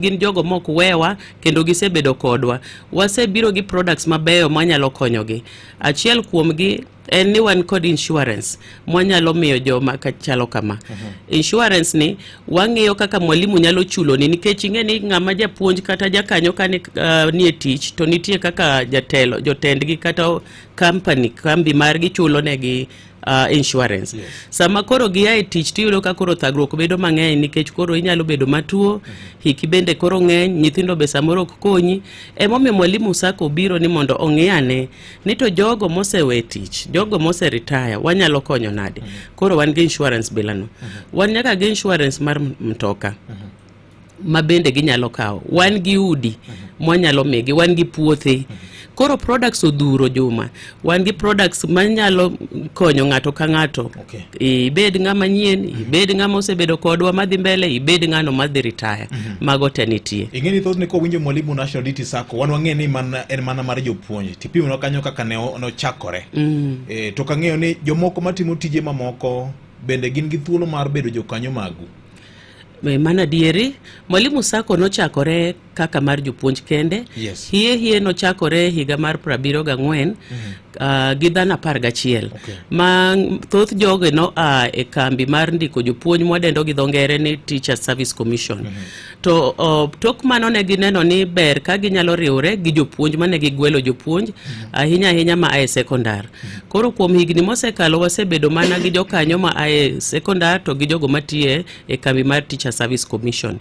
Gin jogo mok wewa kendo gisebedo kodwa. Wasebiro gi products mabeyo manyalo konyogi. Achiel kuomgi en ni wan kod insurance mwanyalo miyo joma chalo kama. Insurance ni wang'iyo kaka mwalimu nyalo chuloni, nikech ing'e ni ng'ama japuonj kata jakanyo ka ni e tich to nitie kaka jatelo, jotendgi kata company, kambi margi chulo negi insurance. Sama koro gia e tich, tiyudo ka koro thagruok bedo mang'eny, nikech koro inyalo bedo matuo, hiki bende koro ng'eny, nyithindo be samoro ok konyi. Emomiyo Mwalimu Sacco biro ni mondo ong'i ane ni to jogo mosewe tich, jogo mose retire, wanyalo konyo nade. Koro wan gi insurance bilano. Wan nyaka gi insurance mar mtoka ma bende ginyalo kawo. Wan gi udi mwanyalo migi, wan gi puothe. Koro products odhuro, Juma. Wan gi products manyalo konyo ng'ato ka ng'ato. Ibed ng'ama nyien, ibed ng'ama osebedo kodwa madhi mbele, ibed ng'ano madhi retire, mago te nitie. Ing'e ni thothne kowinjo Mwalimu National DT Sacco, wan wang'e ni mana, en mana mar jopuonj. Tipimonwa kanyo kaka ne nochakore. To kang'eyo ni jomoko matimo tije mamoko bende gin gi thuolo mar bedo jokanyo magu. Mano adieri. Mwalimu Sacco nochakore kaka mar jopuonj kende. Hie hie nochakore higa mar 74 gi dhano 11 ma thoth jogi noa e kambi mar ndiko jopuonj mwadendo gi dho ngere ni Teacher Service Commission. To tok mano ne gineno ni ber ka ginyalo riwre gi jopuonj mane gigwelo jopuonj ahinya ahinya ma ae sekondar. Koro kuom higni mosekalo wasebedo mana gi jokanyo ma ae sekondar to gi jogo matiye e kambi mar Teacher Service Commission.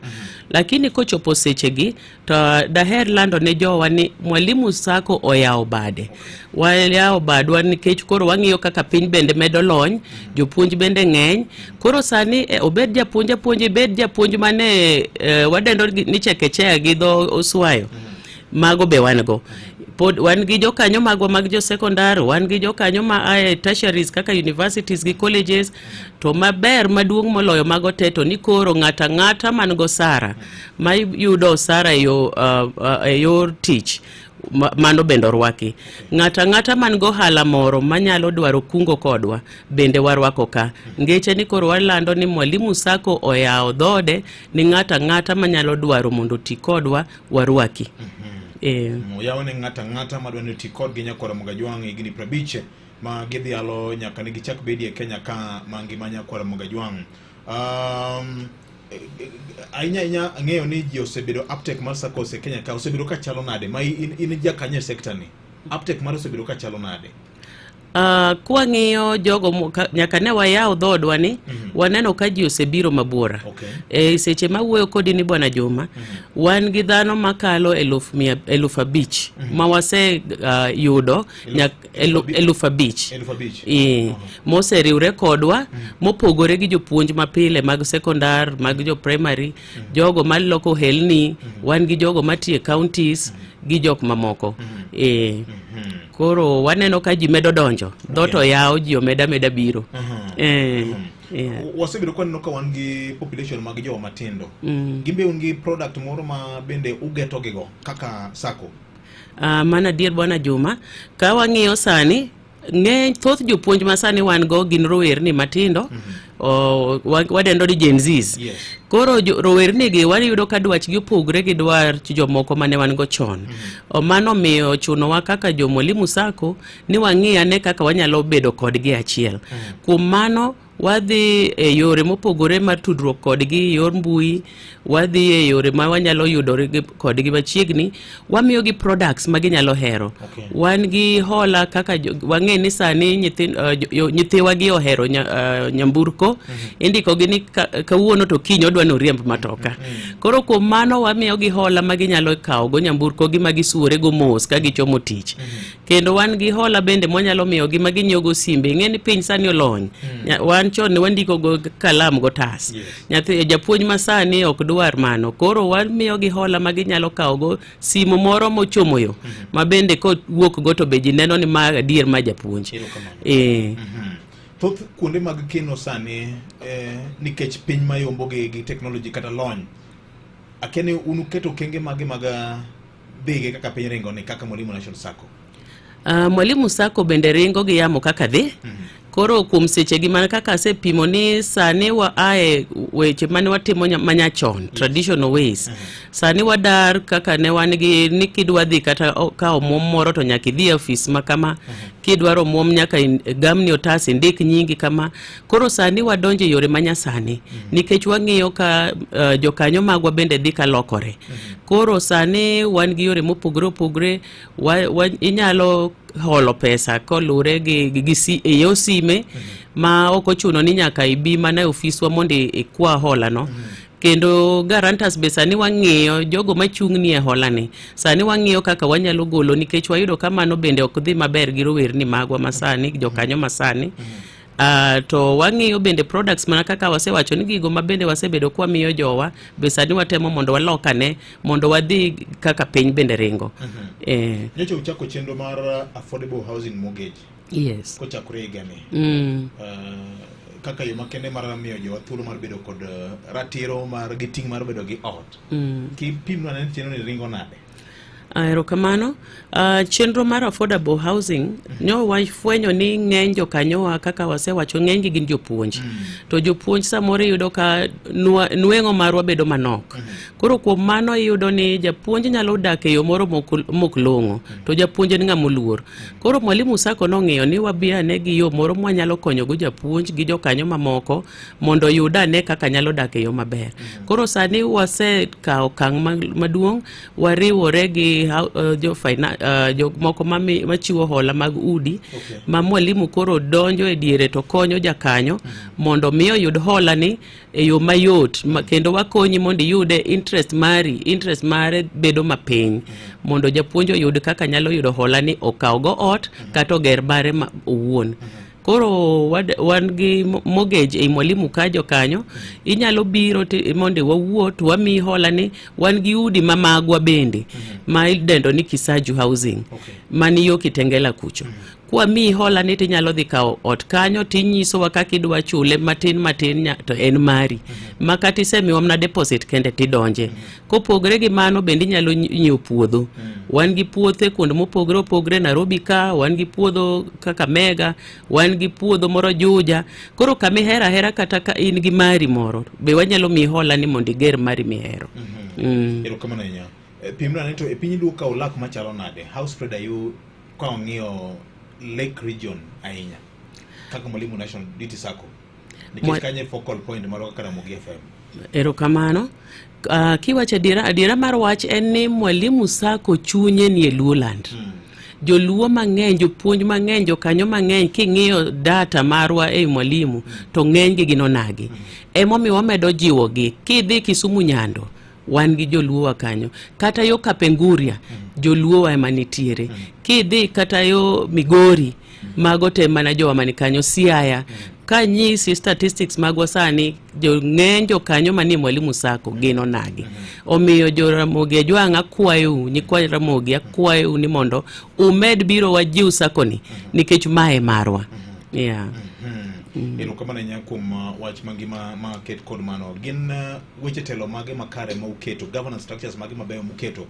Lakini kochopo sechegi to daher lando ne jowa ni Mwalimu Sacco oyawo bade. Wayawo badwa nikech koro wang'iyo kaka piny bende medo lony, jopuonj bende ng'eny. Koro sani obed japuonj apuonj, ibed japuonj mane wadendo ni chekechea gi dho Oswayo. Mago be wan go. Pod wan gi jokanyo magwa mag jo sekondar, wan gi jokanyo ma ae tertiaries kaka universities gi colleges. To maber maduong' moloyo mago te to ni koro ng'ato ang'ata man go osara, ma yudo osara e yor tich, mano bende orwaki. Ng'ato ang'ata man go ohala moro manyalo dwaro kungo kodwa bende warwako ka. Ngeche ni koro walando ni Mwalimu Sacco oyawo dhoode ni ng'ato ang'ata manyalo dwaro mondo oti kodwa, warwaki. Oyaw ne ng'ato ang'ata madwa ni oti kodgi. Nyakwara Mogajwang', higni 50 ma gidhialo nyaka ne gichak bedie e Kenya ka mangima. Nyakwara Mogajwang', ahinya ahinya ang'eyo ni ji osebedo, uptake mar SACCOs e Kenya ka osebedo ka chalo nade? Ma in jakanyo e sector ni, uptake mar osebedo ka chalo nade? Kwang'iyo jogo nyaka ne wayaw dhoodwa ni waneno ka ji osebiro mabuora. E seche mawuoyo kodi ni, Bwana Juma, wan gi dhano makalo 5,000 ma wase yudo 5,000. 5,000. E, moseriwre kodwa mopogore gi jopuonj mapile mag sekondar, mag jo primary, jogo maloko ohelni, wan gi jogo matiyo e counties gi jok mamoko. E, koro waneno ka ji medo donjo, dhoot oyaw, ji omeda meda biro. E, yeah. Wasebedo ka waneno ka wan gi population mag jowa matindo. Gin be un gi product moro ma bende ugeto gigo kaka SACCO? Mano adier, Bwana Juma. Ka wang'iyo sani, ng'eny thoth jopuonj ma sani wan go gin rowerni matindo, wadendo ni Gen Zs. Koro rowerni gi wayudo ka dwachgi opogre gi dwach jomoko mane wan go chon. Mano omiyo chunowa kaka jo Mwalimu Sacco ni wang'i ane kaka wanyalo bedo kodgi achiel. Kuom mano wadhi e yore mopogore mar tudruok kodgi e yor mbui, wadhi e yore ma wanyalo yudore kodgi machiegni, wamiyogi products ma ginyalo hero. Wan gi hola kaka wang'e ni sani nyithiwa gi ohero nyamburko, indiko gi ni kawuono to kiny odwa ni oriemb matoka. Koro kuom mano wamiyogi hola ma ginyalo kawo go nyamburko gi ma gisuore go mos ka gichomo tich. Kendo wan gi hola bende mwanyalo miyogi ma ginyiewo go simbe. Ing'e ni piny sani olony. Wan chon ne wandiko go kalam go tas. Nyathi japuonj ma sani ok dwar mano. Koro wamiyogi hola ma ginyalo kawo go simu moro mochomo yo ma bende kowuok go to be ji neno ni ma adier ma japuonj. Erokamano. E. Thoth kuonde mag keno sani, nikech piny mayombo gi technology kata lony, akia ni un uketo okenge mage mag dhige kaka piny ringo ni kaka Mwalimu National Sacco? Mwalimu Sacco bende ringo gi yamo kaka dhi. Koro kuom sechegi mana kaka asepimo ni sani wa ae weche mane watimo manyachon, yes. Traditional ways. Sani wadar kaka ne wan gi ni kidwa dhi kata ka omuom moro to nyaka idhi e ofis ma kama. Kidwaro omuom nyaka gamni otas indik nyingi kama. Koro sani wadonjo e yore manyasani. Nikech wang'iyo ka jokanyo magwa bende dhi ka lokore. Koro sani wan gi yore mopogore opogore, inyalo holo pesa koluwore gi, gi, gi si, e yor sime. Ma ok ochuno ni nyaka ibi mana e ofiswa mondo ikwa hola no. Kendo guarantors be sani wang'iyo jogo machung' ni e hola ni. Sani wang'iyo kaka wanyalo golo nikech wayudo ka mano bende ok dhi maber gi rowerni magwa masani, jokanyo masani. To wang'iyo bende products mana kaka wasewacho ni gigo ma bende wasebedo kwamiyo jowa be sani watemo mondo walokane mondo wadhi kaka piny bende ringo. Nyocha uchako chenro mar affordable housing mortgage. Yes. Kochakore higani. Kaka yo makende mar miyo jowa thuolo mar bedo kod ratiro mar gi ting' mar bedo gi ot. Kipimnwa ane chenro ni ringo nade? Erokamano. Chenro mar affordable housing nyo wafwenyo ni ng'eny jokanyowa kaka wasewacho ng'enygi gin jopuonj. To jopuonj samoro iyudo ka nweng'o marwa bedo manok. Koro kuom mano iyudo ni japuonj nyalo dak e yo moro mok long'o to japuonj en ng'ama oluor. Koro Mwalimu Sacco nong'iyo ni wabi ane gi yo moro mwanyalo konyogo japuonj gi jokanyo mamoko mondo oyud ane kaka nyalo dak e yo maber. Koro sani wasekawo okang' maduong', wariwore gi jomoko machiwo hola mag udi. Ma Mwalimu koro donjo e diere to konyo jakanyo mondo mi oyud hola ni e yo mayot kendo wakonyi mondo iyude interest mari, interest mare bedo mapiny. Mondo japuonj oyud kaka nyalo yudo hola ni okaw go ot kata oger mare ma owuon. Koro wan gi mortgage ei Mwalimu ka jokanyo inyalo biro mondo wawuo to wamiyi hola ni wan gi udi ma magwa bende ma idendo ni Kisaju Housing. Mani yo Kitengela kucho. Kwamiyi hola ni tinyalo dhi kawo ot kanyo tinyisowa kaka idwa chule matin matin to en mari. Ma kata isemiwa mana deposit kende tidonje. Kopogre gi mano bende inyalo nyiewo puodho. Wan gi puothe kuonde mopogre opogre Nairobi ka, wan gi puodho Kakamega, wan gi puodho moro Juja. Koro kama ihero ahera kata ka in gi mari moro, be wanyalo miyi hola ni mondo iger mari mihero. Erokamano ahinya. Pimna ane to e piny Luo ka olak machalo nade? How spread are you ka wang'iyo Lake Region ahinya? Kaka Mwalimu National DT Sacco. Nikech kanyo e focal point marwa kaka Ramogi FM. Erokamano. Kiwacho adiera, adiera mar wach en ni Mwalimu Sacco chunye nie Luoland. Joluo mang'eny, jopuonj mang'eny, jokanyo mang'eny king'iyo data marwa ei Mwalimu to ng'enygi gin onagi. Emomiyo wamedo jiwogi. Kidhi Kisumu Nyando, wan gi joluo wa kanyo. Kata yo Kapenguria, joluo wa ema nitiere. Kidhi kata yo Migori, mago te mana jowa mani kanyo. Siaya, ka nyisi statistics magwa sani, jo ng'eny jokanyo manie Mwalimu Sacco gin onagi. Omiyo jo Ramogi Ajwang' akwayou, nyikwa Ramogi akwayou ni mondo umed biro wajiw Sacco ni nikech mae marwa. Yeah. Erokamano ahinya kuom wach mangima ma ket kod mano. Gin weche telo mage makare ma uketo, governance structures mage mabeyo muketo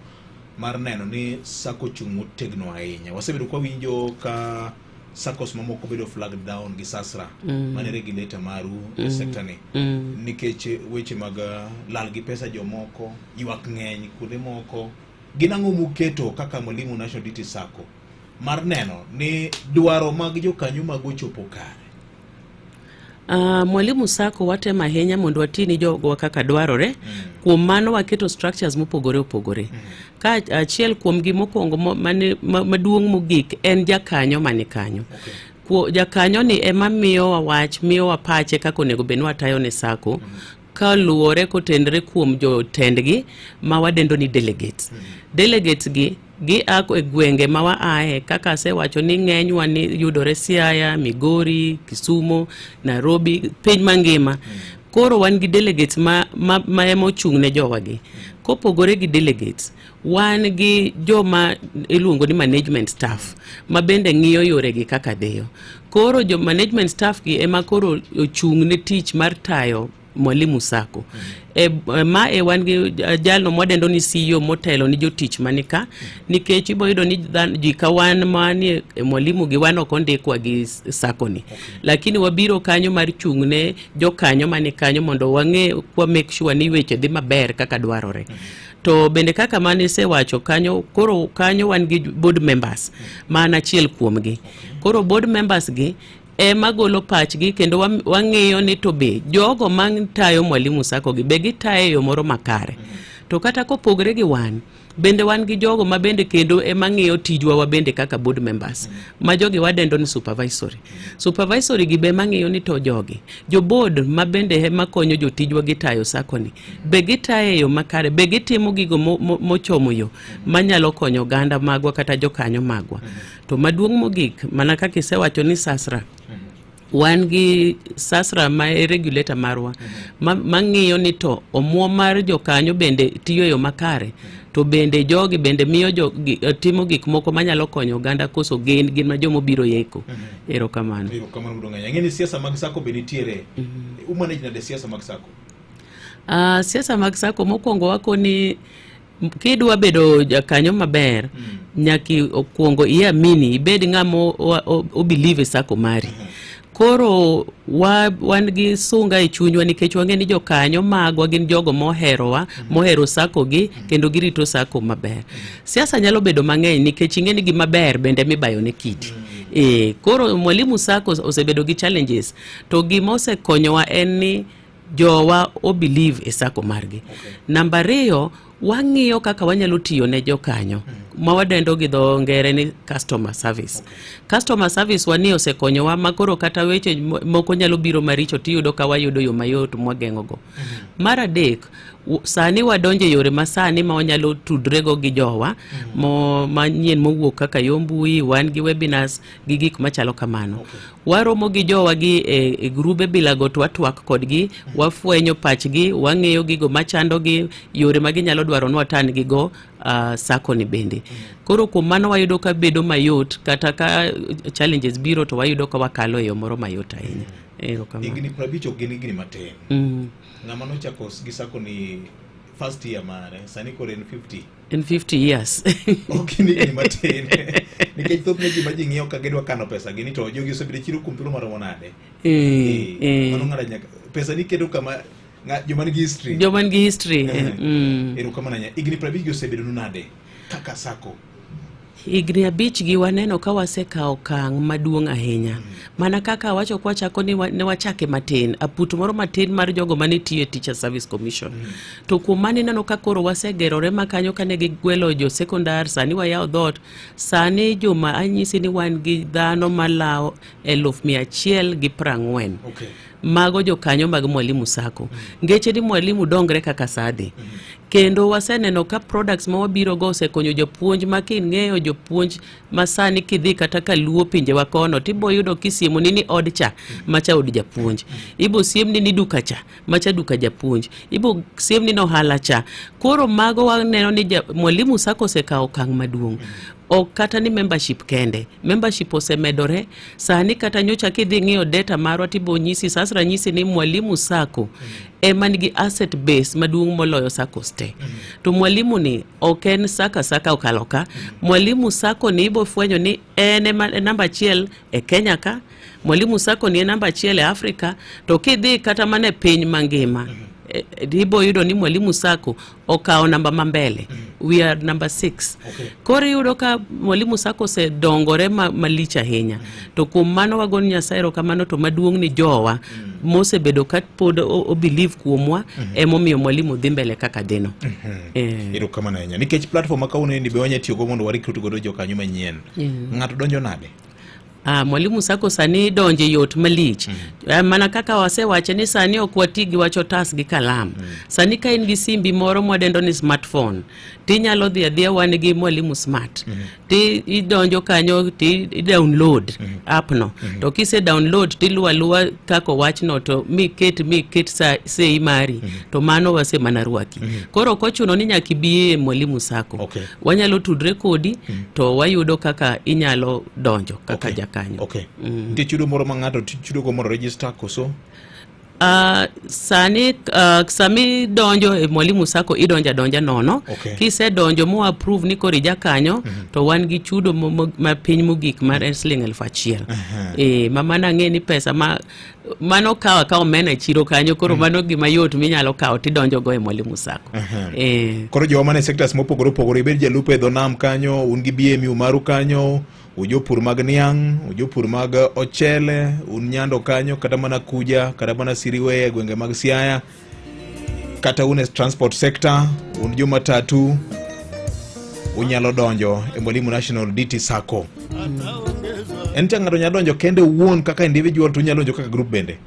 mar neno ni Sacco ochung' motegno ahinya. Wasebedo kwa winjo ka SACCOs mamoko bedo flagged down gi SASRA mane regulator maru e sector ni nikech weche mag lal gi pesa jomoko, ywak ng'eny kuonde moko. Gin ang'o muketo kaka Mwalimu National DT Sacco mar neno ni dwaro mag jokanyo mag ochopo kare? Mwalimu Sacco watemo ahinya mondo wati ni jogowa kaka dwarore. Kuom mano waketo structures mopogore opogore. Ka achiel kuom gi mokwongo maduong' mogik en jakanyo mani kanyo. Jakanyo ni ema miyowa wach, miyowa pache kaka onego bed ni watayo ne Sacco. Kaluwore kotenre kuom jotendgi ma wadendo ni delegates. Delegates gi gia e gwenge ma waaye kaka asewacho ni ng'enywa ni yudore Siaya, Migori, Kisumu, Nairobi, piny mangima. Koro wan gi delegates ma ema ochung' ne jowagi. Kopogore gi delegates, wan gi joma iluongo ni management staff ma bende ng'iyo yoregi kaka dhiyo. Koro jo management staff gi ema koro ochung' ne tich mar tayo Mwalimu Sacco. E, ma e wan gi jalno mwadendo ni CEO motelo ni jotich mani ka nikech ibo yudo ni ji ka wan manie e Mwalimu gi wan ok ondikwa gi sacco ni. Lakini wabiro kanyo mar chung' ne jokanyo mani kanyo mondo wang'e kwa make sure ni weche dhi maber kaka dwarore. To bende kaka mane isewacho kanyo, koro kanyo wan gi board members ma an achiel kuomgi. Koro board members gi ema golo pachgi kendo wang'iyo ni to be jogo ma tayo Mwalimu Sacco gi be gitayo e yo moro makare. To kata kopogre gi wan, bende wan gi jogo ma bende kendo ema ng'iyo tijwa wabende kaka board members ma jogi wadendo ni supervisory. Supervisory gi be mang'iyo ni to jogi jo board ma bende ema konyo jotijwa gi tayo sacco ni be gitayo e yo makare, be gitimo gigo mochomo yo manyalo konyo oganda magwa kata jokanyo magwa. To maduong' mogik, mana kaka isewacho ni SASRA, wan gi SASRA ma e regulator marwa mang'iyo ni to omuom mar jokanyo bende tiyo e yo makare, to bende jogi bende miyo jo, gi, timo gik moko manyalo konyo oganda koso gin gin ma jomobiro yeko. Erokamano. Erokamano duong' ahinya. Ing'e ni siasa mag sacco be nitiere. Umanage nade siasa mag sacco? Siasa mag sacco mokwongo wakoni kidwa bedo jakanyo maber nyaka okuongo iamini ibed ng'ama o believe e sacco mari. Koro wan gi sunga e chunywa nikech wang'e ni jokanyo magwa gin jogo moherowa, mohero sacco gi kendo girito sacco maber. Siasa nyalo bedo mang'eny nikech ing'e ni gima ber bende mibayo ne kidi. Koro Mwalimu Sacco osebedo gi challenges to gima osekonyowa en ni jowa o believe e sacco margi. Namba ariyo, wang'iyo kaka wanyalo tiyo ne jokanyo ma wadendo gi dho ngere ni customer service. Customer service wani osekonyowa ma koro kata weche moko nyalo biro maricho tiyudo ka wayudo yo mayot mwageng'o go. Mar adek, sani wadonjo e yore masani ma wanyalo tudrego gi jowa mo manyien mowuok kaka yo mbui, wan gi webinars gi gik machalo kamano. Waromo gi jowa gi e grube bilago to watwak kodgi, wafwenyo pachgi, wang'eyo gigo machandogi, yore ma ginyalo dwaro ni watan gigo sacco ni bende. Koro kuom mano wayudo ka bedo mayot kata ka challenges biro to wayudo ka wakalo e yo moro mayot ahinya. Erokamano. Higni 50 ok gin higni matin. Ng'ama nochako gi sacco ni first year mare, sani koro en 50. In 50 years. Ok gin higni matin. Nikech thothne ji ma ji ng'iyo ka gidwa kano pesa gi ni to jogi osebedo e chiro kuom thuolo maromo nade. Mano ng'ado nyaka pesa ni keto kama joma nigi history. Joma nigi history. Erokamano ahinya. Higni 50 gi osebedo nu nade kaka sacco? Higni 5 gi waneno ka wasekawo okang' maduong' ahinya. Mana kaka awacho kwachako ni ne wachake matin, aput moro matin mar jogo mane tiyo e Teacher Service Commission. To kuom mano ineno ka koro wasegerore ma kanyo kane gigwelo jo sekondar, sani wayawo dhoot. Sani joma anyisi ni wan gi dhano malawo 140,000. Mago jokanyo mag Mwalimu Sacco. Ngeche ni Mwalimu dongre kaka saa dhi. Kendo waseneno ka products ma wabiro go osekonyo jopuonj ma king'eyo jopuonj ma sani kidhi kata ka luo pinjewa kono tibo yudo kisiemoni ni od cha macha od japuonj. Ibo siemni ni duka cha macha duka japuonj. Ibo siemni ni ohala cha. Koro mago waneno ni Mwalimu Sacco osekawo okang' maduong'. Ok kata ni membership kende. Membership osemedore. Sani kata nyocha kidhi ng'iyo data marwa tibo nyisi SASRA nyisi ni Mwalimu Sacco ema nigi asset base maduong' moloyo SACCOs te. To Mwalimu ni ok en saka saka okalo ka. Mwalimu Sacco ni ibo fwenyo ni en ema namba achiel e Kenya ka. Mwalimu Sacco ni e namba achiel e Afrika. To kidhi kata mana e piny mangima, ibo yudo ni Mwalimu Sacco okawo namba ma mbele. We are number 6. Koro iyudo ka Mwalimu Sacco osedongore malich ahinya. To kuom mano wagono Nyasaye erokamano to maduong' ni jowa mosebedo ka pod o believe kuomwa emomiyo Mwalimu dhi mbele kaka dhino. Erokamano ahinya. Nikech platform ma kawuono ni be wanya tiyogo mondo wa recruit godo jokanyo manyien. Ng'ato donjo nade? Mwalimu Sacco sani donje yot malich. Mana kaka wasewache ni sani ok wati gi wach otas gi kalam. Sani ka in gi simbi moro mwadendo ni smartphone, tinyalo dhi adhiya wan gi Mwalimu Smart. Ti idonjo kanyo ti i download app no. To kise download tiluwo aluwa kaka owachno to miket sei mari to mano wase mana rwaki. Koro ok ochuno ni nyaka ibi e Mwalimu Sacco. Wanyalo tudre kodi to wayudo kaka inyalo donjo kaka jakanyo. Nitie chudo moro ma ng'ato chudo go mondo register koso? Sani sami donjo e Mwalimu Sacco idonjo adonja nono. Okay. Kisedonjo mo approve ni koro ija kanyo to wan gi chudo ma piny mogik mar en siling 1000. Ma mano ang'e ni pesa ma mano kawo akawa omena e chiro kanyo koro mano gima yot minyalo kawo tidonjo go e Mwalimu Sacco. Koro jowa mane sectors mopogore opogore, ibed jalupo e dho nam kanyo, un gi BMU maru kanyo, ujopur mag niang', ujopur mag ochele, un Nyando kanyo, kata mana Kuja, kata mana Siriwe e gwenge mag Siaya, kata un e transport sector, un joma tatu, unyalo donjo e Mwalimu National DT Sacco. En cha ng'ato nyalo donjo kende owuon kaka individual to unyalo donjo kaka group bende.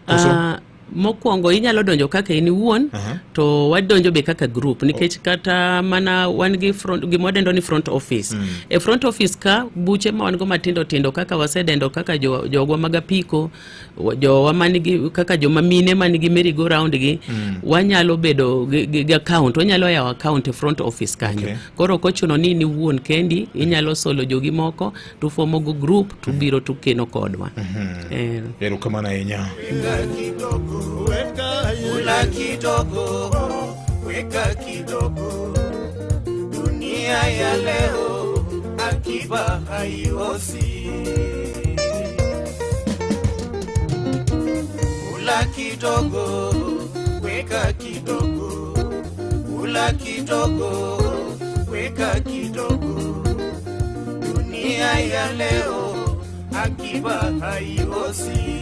Koso? Mokwongo inyalo donjo kaka in iwuon to wadonjo be kaka group nikech kata mana wan gi front, gima wadendo ni front office. E front office ka buche ma wan go matindo tindo kaka wasedendo kaka jogwa mag apiko, jowa manigi kaka joma mine manigi merry go round gi wanyalo bedo gi account, wanyalo yawo account e front office kanyo. Koro ok ochuno ni in iwuon kendi, inyalo solo jogi moko tufomo go group tubiro tukeno kodwa. Erokamano ahinya. Kula kidogo, weka kidogo, dunia ya leo akiba haiozi. Kula kidogo, weka kidogo, kula kidogo, weka kidogo, dunia ya leo akiba haiozi.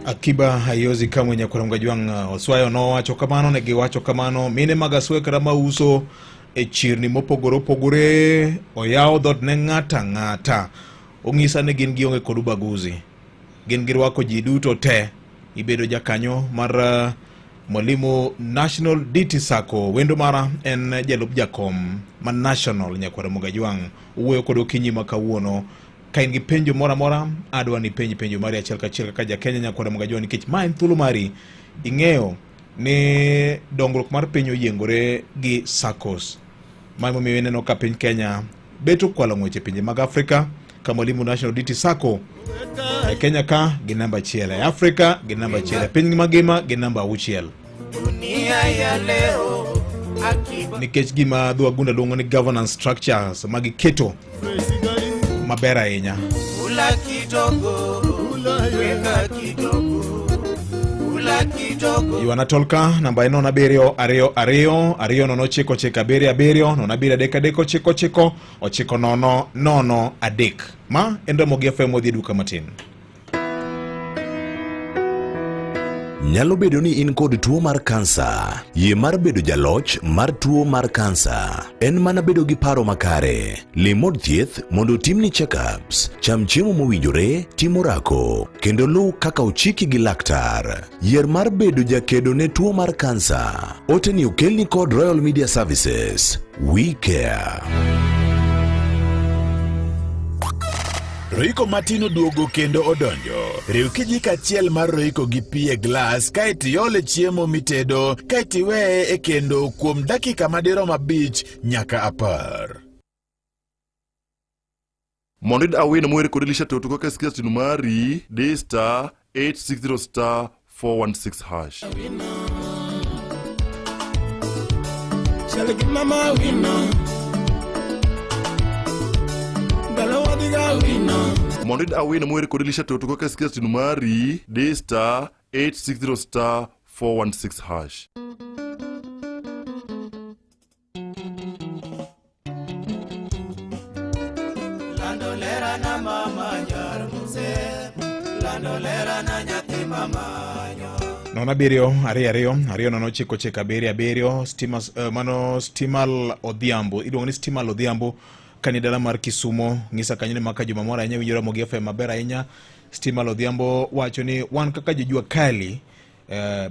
Akiba haiozi kamwe. Nyakwar Jwang' Oswayo nowacho kamano, ne giwacho kamano. Mine mag Aswe kata mauso e chirni mopogore opogore oyawo dhoot ne ng'ato ang'ata. Ong'isa ni gin gionge kod ubaguzi, gin girwako ji duto te. Ibedo jakanyo mar Mwalimu National DT Sacco. Wendo mara en jalup jakom ma National Nyakwar Jwang'. Owuoyo kod okinyi ma kawuono. Ka in gi penjo moro amora, adwa ni ipenj penjo mari achiel kachiel kaka ja Kenya Nyakwar Jwang', nikech ma en thuolo mari. Ing'eyo ni dongruok mar piny oyiengore gi SACCOs. Ma emomiyo ineno ka piny Kenya bet okwalo ng'wech e pinje mag Afrika, ka Mwalimu National DT Sacco e Kenya ka gi namba 1, e Afrika gi namba 1, e piny mangima gi namba 6. Dunia ya leo akiba Nikech gima dho wagunda luongo ni governance structures ma giketo maber ahinya. Kula kidogo, weka kidogo, kula kidogo. Ywana tolka namba en 0 7 2 2 2 0 9 9 7 7 0 7 3 3 9 9 9 0 0 3. Ma en Ramogi FM, wadhi e duka matin. Nyalo bedo ni in kod tuo mar kansa. Yie mar bedo jaloch mar tuo mar kansa en mana bedo gi paro makare. Lim od thieth mondo otimni check-ups, cham chiemo mowinjore, tim orako, kendo luw kaka ochiki gi laktar. Yier mar bedo jakedo ne tuo mar kansa. Ote ni okelni kod Royal Media Services. We care. Royco matin oduogo kendo odonjo. Riw kijiko achiel mar Royco gi pi e glas kaeto iol e chiemo mitedo kaeto iweye e kendo kuom dakika madirom 5 nyaka 10. Mondo iyud Awino mower kod Elisha Toto kaka sikiza simu mari, di star 860 star 416 hash. Chal gi mama wino. Dala wadhiga wino. Mondo iyud Awino mower kod Elisha Toto kaka sikiza simu mari, di star 860 star 416 hash. Lando lera na mama nyar mzee. Lando lera na nyathi mamanyo. 0 7 2 2 0 9 9 7 7. Stima, mano Stimal Odhiambo, iluongo ni Stimal Odhiambo kani dala mar Kisumo. Ng'isa kanyo ni maka juma moro ahinya winjo Ramogi FM maber ahinya. Stimal Odhiambo wacho ni wan kaka jojua kali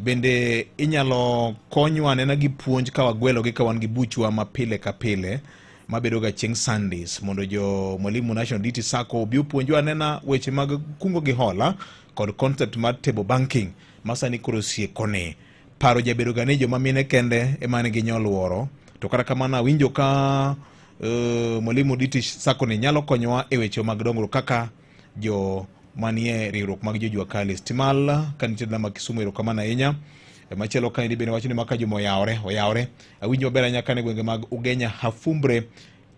bende inyalo konywa anena gi puonj ka wagwelogi ka wan gi buchwa ma pile ka pile mabedo ga chieng' Sundays mondo jo Mwalimu National DT Sacco obi opuonjwa anena weche mag kungo gi hola kod concept mar table banking ma sani koro siekoni. Paro jabedo ga ni joma mine kende ema nigi nyoluoro, to kata kamano awinjo ka Mwalimu DT Sacco ni nyalo konyowa e weche mag dongruok kaka jo manie riwruok mag jojua kali Stimal ka nitie dala ma Kisumu erokamano ahinya. E, machielo kaendi bende wacho ni maka juma oyawore oyawore awinjo maber ahinya kane gwenge mag Ugenya Hafumbre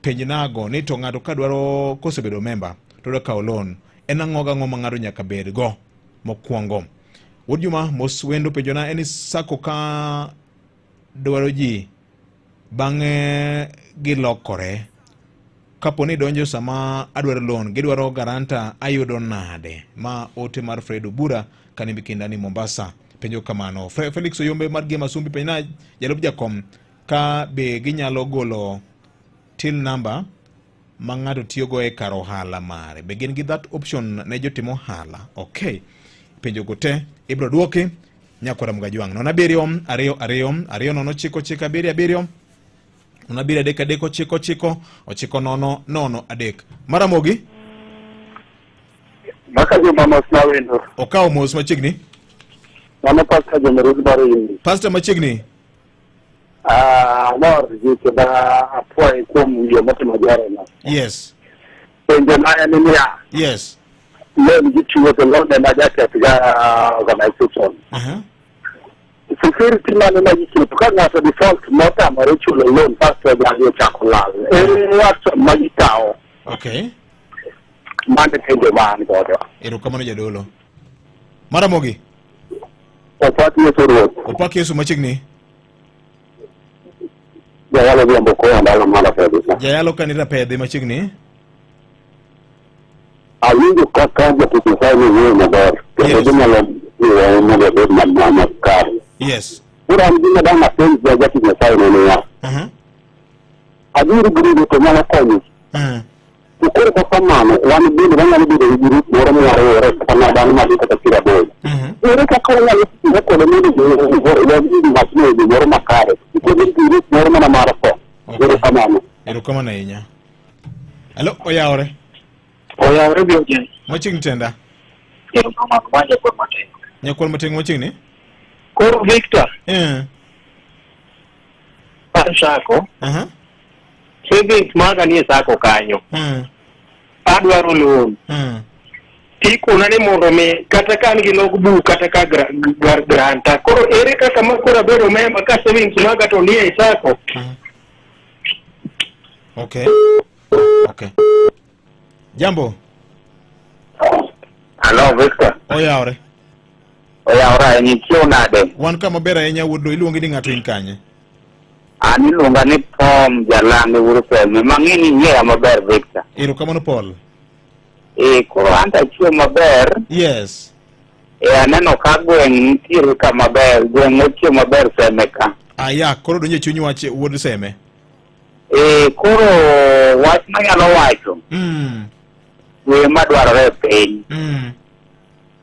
penj nago ni to ng'ato ka dwaro kosebedo memba to dwa kawo loan en ang'o gang'o ma ng'ato nyaka bed go mokwongo Wuod Juma mos wendo penjona en ni sako ka dwaro ji bang'e gilokore kapo ni donjo sama adwaro loan gidwaro garanta ayudo nade ma ote mar Fred Obura kanimbi kinda ni Mombasa penjo kamano Felix Oyombe mar Gema Sumbi penjna jalup jakom ka be ginyalo golo till number ma ng'ato tiyogo e kar ohala mare be gin gi that option ne jotim ohala okay penjo go te ibiro dwoki nyakwara Mgajwang' 0 7 2 2 2 0 9 9 7 7 0 7 3 3 9 9 9 0 3 Maramogi Maka juma mos na wendo. Okawo mos machiegni. Mano pasta Jomerud mar Indi. Pasta machiegni. Ah, amor gi kendo apuoye kuom yo motimo dwarona. Yes. Penjo na en niya. Yes. Loan gichiwo to loan ema jaketh ga ah, organization. Uh -huh. Security mane ma giketo ka ng'ato default motamore chulo loan kasto jagi ochako lal. Ere action ma gikawo? Okay. Mano e penjo ma an godo. Erokamano jadolo. Maramogi. Opak Yesu Ruoth. Opak Yesu machiegni. Jayalo Odhiambo koa dala mar Rapedhi. Jayalo ka ni Rapedhi machiegni. Awinjo kaka jatich Nyasaye ni wuoyo maber kendo Yes. ginyalo miyowa mondo obed makare. Yes. Koro an gima dang' apenj ja jatich Nyasaye ni niya, Adier grube to nyalo konyo To koro kaka mano, wan bende wanyalo bedo gi grup moro mwariwore kata ma dhano madhi kata piero aboro. Ere kaka wanyalo tiyo kode mondo wayud wachno e yo moro makare? Nikech grup moro mana mar tho. Okay. Erokamano. Erokamano ahinya. Alo, oyawore. Oyawore bi ojen. Machiegni tenda. Erokamano ma nyakwar matin. Nyakwar matin machiegni. Koro Victor. Eh. An sako. Uh-huh. Savings maga nie sako kanyo. Adwaro loan. Tikona ni mondo mi kata ka an gi logbook kata ka gra, gra, granta. Koro ere kaka ma koro abedo member ka savings maga to nie e sako. Okay. Okay. Jambo. Hello, Victor. Oyawre. Oyawre ahinya, ichiew nade? Wan kama ber ahinya wuod Lo, iluongi ni ng'ato in kanye? An iluonga ni Tom Jalange wuod Seme. Mang'e ni ing'eya maber Victor. Erokamano Paul. Eh, koro an to achiew maber. Yes. Eh, aneno ka gweng' nitiere kama ber, gweng' ochiew maber Seme ka. Aya, koro donjo e chuny wach wuod Seme. Eh, koro wach manyalo wacho, kwe madwarore e piny.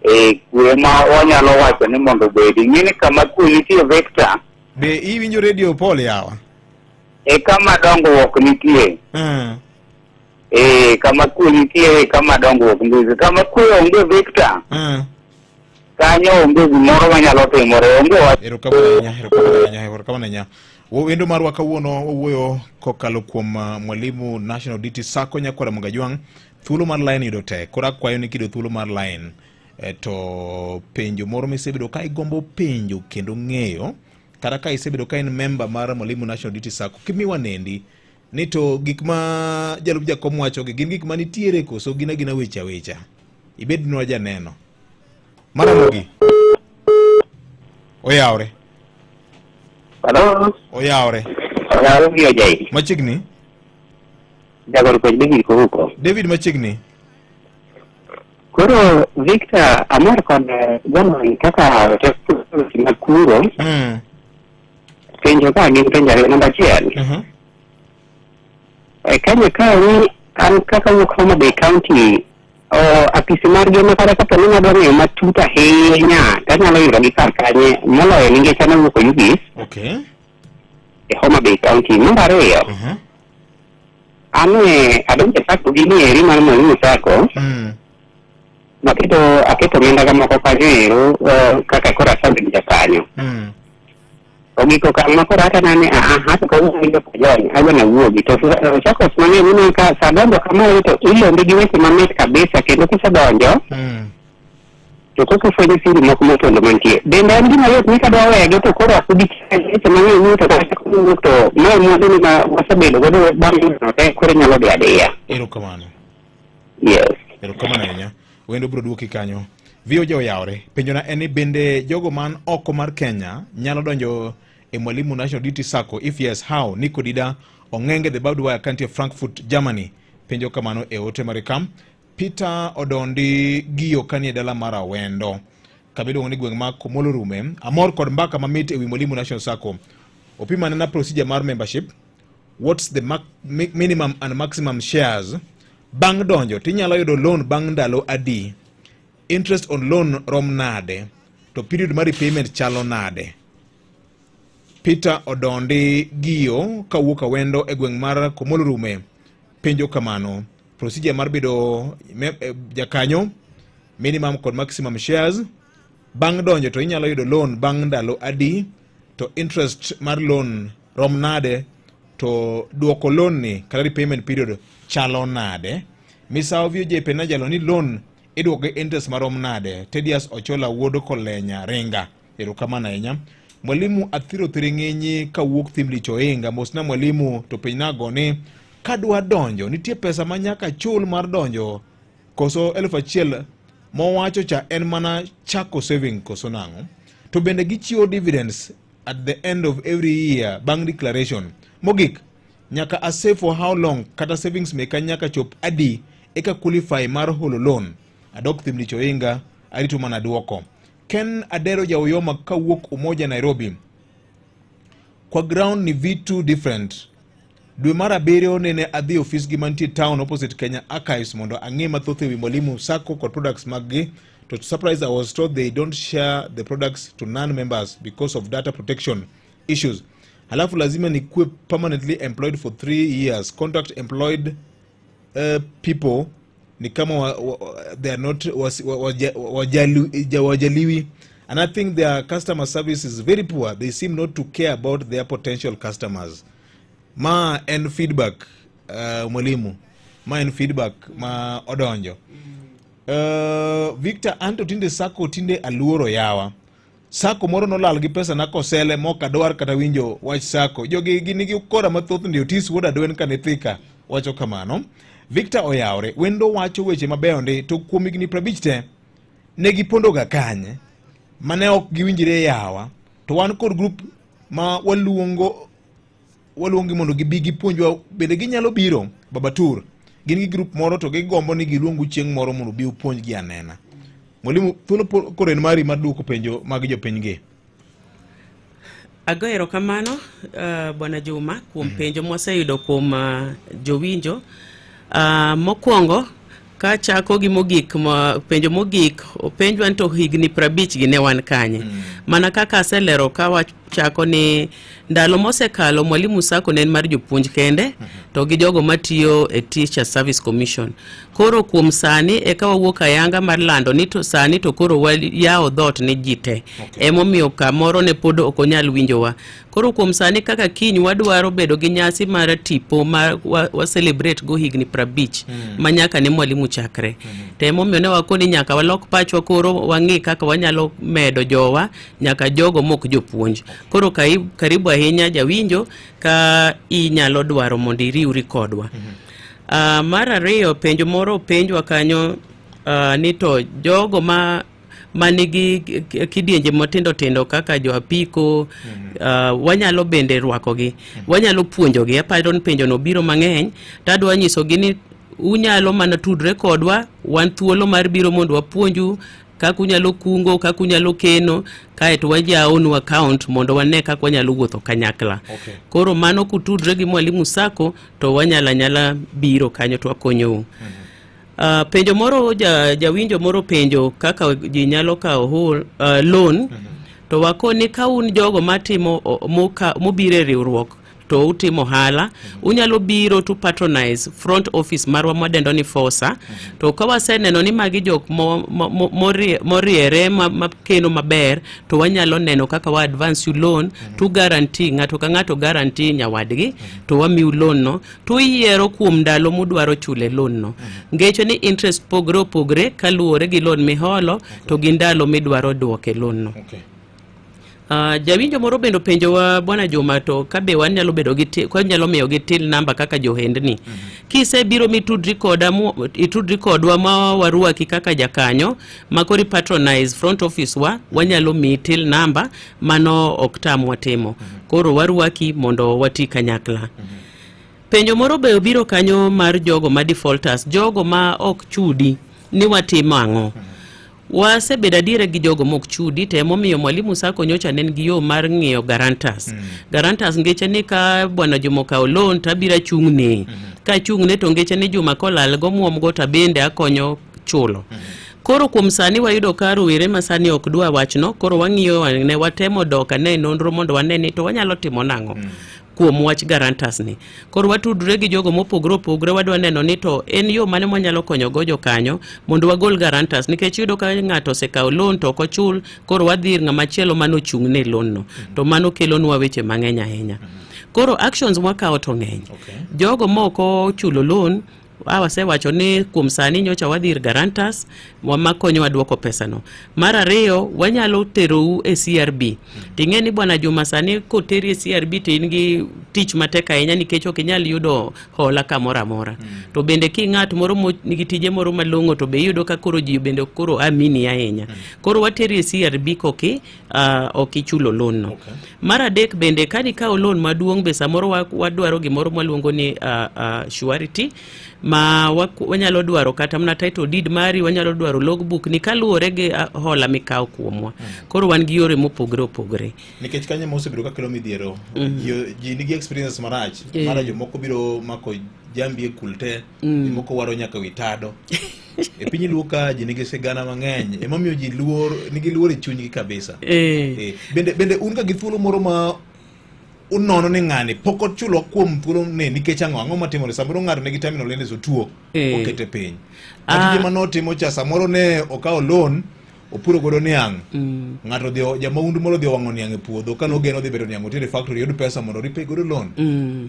Eh, kwe ma wanyalo wacho ni mondo obedi. Ing'e ni kama kwe nitie Victor, Be iwinjo radio Paul yawa? e kama dongruok nitie. Eh, kama kwe nitie e kama dongruok nitie. Kama kwe onge Victor, kanyo onge gimoro manyalo timore, onge wach. Erokamano ahinya, erokamano ahinya, erokamano ahinya. Wendo marwa kawuono wawuoyo kokalo kuom Mwalimu National DT Sacco Nyakwara Mugajwang'. Thuolo mar line yudo tek, koro akwayo ni kiyudo thuolo mar line to penjo moro misebedo ka igombo penjo kendo ng'eyo kata ka isebedo ka in member mar Mwalimu National DT Sacco kimiwa nendi ni to gik ma jalup jakom wachogi gin gik ma nitiere koso gin agina weche awecha ibednwa janeno Maramogi oyawre Hello. oyawre Oyawre gi Ojai. machiegni Jagor kod David Kouko. David machiegni Koro Victor amor kod jalony kaka weche mag kuro. Penjo ka gin penjo ariyo. Namba achiel. E Kenya ka ni an kaka wuok Homa Bay County o apisi margi ma kata kapo ni nadwa ng'eyo matut ahinya to anyalo yudo gi kar kanye moloyo nikech an awuok Oyugis Okay. e Homa Bay County. Namba ariyo. An e adonjo e sacco gi ni eri mar Mwalimu Sacco. Maketo aketo omenda ga moko kanyo ero kaka koro asebedo jakanyo. Ogik okang' ma koro hata nane aa hata kawuono winjo kajony adwa nawuogi to SACCOS mang'eny ineno ka sa donjo kamae to ilombi gi weche mamit kabisa kendo kisedonjo to koko fwenyo siri moko mopondo mantie. Bende en gima yot ni kadwa wegi to koro ok ubi weche mang'eny ni to kata kowuok to mae mwandu ni ma wasebedo godo bang' yudo te koro inyalo dhi adiya. Erokamano. Yes. Erokamano ahinya. Wendo biro duoki kanyo. VOJ oyawore. Penjona en ni bende jogo man oko mar Kenya nyalo donjo e Mwalimu National Duty Sacco? If yes, how? Nico Dida Ong'enge the barbed wire county of Frankfurt, Germany. Penjo kamano e ote mare kam. Peter Odondi Giyo kanie dala mar Awendo kama iluongo ni gweng' ma Komolo Rume. Amor kod mbaka mamit e wi Mwalimu National Sacco. Opim anena procedure mar membership. What's the minimum and maximum shares? Bang' donjo tinyalo yudo loan bang' ndalo adi? Interest on loan rom nade? To period mar repayment chalo nade? Peter Odondi Giyo kawuok Awendo e gweng' mar Komolo Rume penjo kamano. Procedure mar bedo jakanyo, minimum kod maximum shares. Bang' donjo to inyalo yudo loan bang' ndalo adi? To interest mar loan rom nade? To duoko loan ni kata repayment period chalo nade? Misawo VOJ penajalo ni loan iduoko gi interest marom nade? Tedious Ochola wuod Kolenya Ringa. Erokamano ahinya. Mwalimu Athiro Thiring'inyi kawuok Thimlich Oinga, mosna mwalimu to penjnago ni kadwa donjo nitie pesa ma nyaka chul mar donjo koso 1000 mowacho cha en mana chako saving koso nang'o? To bende gichiwo dividends at the end of every year bang' declaration. Mogik, nyaka a save for how long kata savings meka nyaka chop adi eka qualify mar holo loan? Adok Thimlich Oinga, arito mana duoko. Ken Adero Jauyoma kawuok Umoja Nairobi. Kwa ground ni vitu different. Dwe mar abiriyo nene adhi ofisgi mantie town opposite Kenya Archives mondo ang'e mathoth ewi Mwalimu Sacco kod products maggi. To surprise I was told they don't share the products to non-members because of data protection issues. Halafu lazima nikuwe permanently employed for 3 years. Contract employed people ni kama they are not wajaliwi and I think their customer service is very poor. They seem not to care about their potential customers. Ma en feedback mwalimu, ma en feedback ma odonjo. Victor Anto tinde Sacco tinde aluoro yawa. Sacco moro nolal gi pesa na kosele mok adwar kata winjo wach Sacco. Jogi gin nigi ukora mathoth ndi Otis wuod Adwen kanithika wacho kamano. Victor oyawre, wendo wacho weche mabeyo ndi to kuom higni 50 te ne gipondoga kanye mane ok giwinjre yawa to wan kod group ma waluongi mondo gibi gipuonjwa bende ginyalo biro Baba Tour gin gi group moro to gigombo ni giluongu chieng' moro mondo bi upuonjgi anena. Mwalimu, thuolo koro en mari mar duoko penjo mag jopiny gi. Ago erokamano Bwana Juma kuom penjo mwaseyudo kuom jowinjo. Mokwongo kachako gi mogik, penjo mogik openjwa ni to higni 50 gi ne wan kanye? Mana kaka aselero ka wachako ni ndalo mosekalo Mwalimu Sacco ne en mar jopuonj kende to gi jogo matiyo e Teacher Service Commission. Koro kuom sani eka wawuok ayanga mar lando ni to sani to koro wayawo dhoot ne ji te. Emomiyo kamoro ne pod ok onyal winjowa. Koro kuom sani kaka kiny wadwaro bedo gi nyasi mar tipo ma wa celebrate go higni 50 ma nyaka ne Mwalimu chakre. To emomiyo ne wakoni nyaka walok pachwa koro wang'i kaka wanyalo medo jowa nyaka jogo mok jopuonj. Koro karibu ahinya jawinjo ka inyalo dwaro mondo iriwri kodwa. Mar ariyo, penjo moro openjwa kanyo ni to jogo ma manigi kidienje matindo tindo kaka jo apiko, wanyalo bende rwakogi, wanyalo puonjogi. Aparo ni penjo no biro mang'eny to adwa nyisogi ni unyalo mana tudre kodwa, wan thuolo mar biro mondo wapuonju kaka unyalo kungo, kaka unyalo keno, kaeto wajawonu account mondo wane kaka wanyalo wuotho kanyakla. Koro mano kutudre gi Mwalimu Sacco to wanyalo anyala biro kanyo to wakonyou. Penjo moro jawinjo moro penjo kaka ji nyalo kawo loan. To wakoni ka un jogo matimo mobiro e riwruok to utimo ohala unyalo biro to patronize front office marwa mwadendo ni FOSA to ka waseneno ni magi jok moriere makeno maber to wanyalo neno kaka wa advance you loan to guarantee ng'ato ka ng'ato guarantee nyawadgi to wamiu loan no to iyiero kuom ndalo mudwaro chule loan no ngecho ni interest pogre opogre kaluwore gi loan miholo to gi ndalo midwaro duoke loan no Okay. Jawinjo moro bende openjowa bwana Juma to kabe wanyalo bedo gi ti- wanyalo miyo gi till number kaka johendni. Kisebiro mitudri koda mu- itudri kodwa ma warwaki kaka jakanyo ma koro patronize front office wa wanyalo miyi till number mano ok tamwa timo. Koro warwaki mondo wati kanyakla. Penjo moro be obiro kanyo mar jogo ma defaulters, jogo ma ok chudi ni watimo ang'o? Wasebedo adiera gi jogo mok chudi to emomiyo Mwalimu Sacco nyocha ne nigi yo mar ng'iyo guarantors. Guarantors ngeche ni ka bwana Juma okawo loan to abiro achung'ne. Ka achung'ne to ngeche ni Juma kolal gomuom go to abende akonyo chulo. Koro kuom sani wayudo ka rowere ma sani ok dwa wachno, koro wang'iyo ne watemo dok ane nonro mondo wane ni to wanyalo timo nang'o. Kuom wach guarantors ni. Koro watudre gi jogo mopogore opogore wadwa neno ni to en yo mane mwanyalo konyogo jokanyo mondo wagol guarantors nikech iyudo ka ng'ato osekawo loan to ok ochul koro wadhi ir ng'ama chielo mane ochung' ne loan no to mano kelonwa weche mang'eny ahinya. Koro actions mwakawo to ng'eny. Okay. Jogo mok ochulo loan a wasewacho ni kuom sani nyocha wadhi ir guarantors makonyowa duoko pesano. Mar ariyo wanyalo terou e CRB. Ting'e ni bwana Juma sani koteri e CRB to in gi tich matek ahinya nikech ok inyal yudo hola kamoro amora. To bende ki ng'at moro nigi tije moro malong'o to be iyudo ka koro ji bende koro amini ahinya. Koro wateri e CRB koki ok ichulo loan no. Okay. Mar adek bende ka nikawo loan maduong' be samoro wadwaro gimoro mwaluongo ni surety ma wanyalo dwaro kata mana title deed mari, wanyalo dwaro logbook ni kaluwore gi hola mikawo kuomwa. Koro wan gi yore mopogore opogore. Nikech kanyo ema osebedo ka kelo midhiero. Ji nigi experience marach. Mara jomoko biro mako jambi e kul te, jomoko waro nyaka wi tado. E piny Luo ka ji nigi sigana mang'eny, emomiyo ji luor, nigi luor e chunygi kabisa. Bende un ga gi thuolo moro ma unono ni ng'ani pok ochulo kuom thuolo ni nikech ang'o? Ang'o matimore? Samoro ng'ato nigi terminal illness otuo, okete piny. Tije manotimo cha samoro ne okawo loan opuro godo niang'. Ng'ato odhi, jamaundu moro odhi owang'o niang' e puodho, kane ogeno odhi beto niang' otere e factory oyud pesa mondo repay godo loan.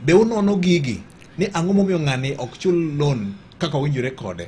Be unono gigi ni ang'o momiyo ng'ani ok chul loan kaka owinjore kode?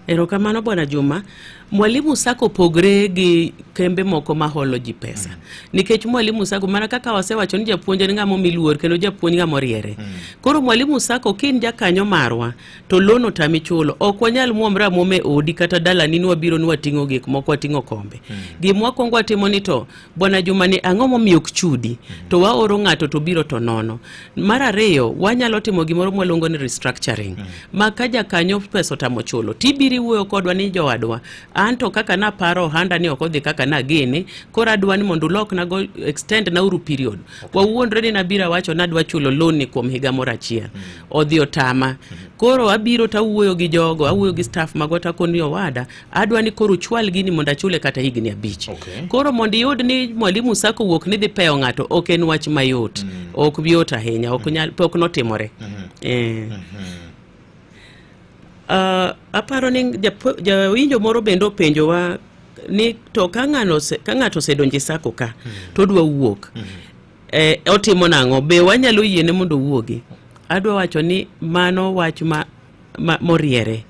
Erokamano bwana Juma. Mwalimu Sacco pogre gi kembe moko ma holo ji pesa. Nikech Mwalimu Sacco mana kaka wasewacho ni japuonj en ng'ama omi luor kendo japuonj ng'ama oriere. Koro Mwalimu Sacco ka in jakanyo marwa to loan otami chulo, ok wanyal muomre amuoma e odi kata dalani ni wabiro ni wating'o gik moko, wating'o kombe. Gima wakwongo watimo ni to bwana Juma ni ang'o momiyo ok chudi? To waoro ng'ato to biro to nono. Mar ariyo, wanyalo timo gimoro mwaluongo ni restructuring. Ma ka jakanyo pesa otamo chulo, tibiro iwuoyo kodwa ni jowadwa, an to kaka naparo ohanda ni ok odhi kaka nagene, koro adwa ni mondo ulokna go, extend na uru period. Wawuondre ni nabiro awacho nadwa chulo loan ni kuom higa moro achiel. Odhi otama. Koro abiro tawuoyo gi jogo, awuoyo gi staff magwa takoni owada, adwa ni koro uchwal gini mondo achule kata higni 5. Koro mondo iyud ni Mwalimu Sacco wuok ni dhi peyo ng'ato ok en wach mayot. Ok yot ahinya, ok nyal, pok notimore. Aparo ni jawinjo moro bende openjowa ni to ka ng'ato osedonjo e Sacco ka to odwa wuok, otimo nang'o? Be wanyalo yiene mondo owuogi? Adwa wacho ni mano wach moriere.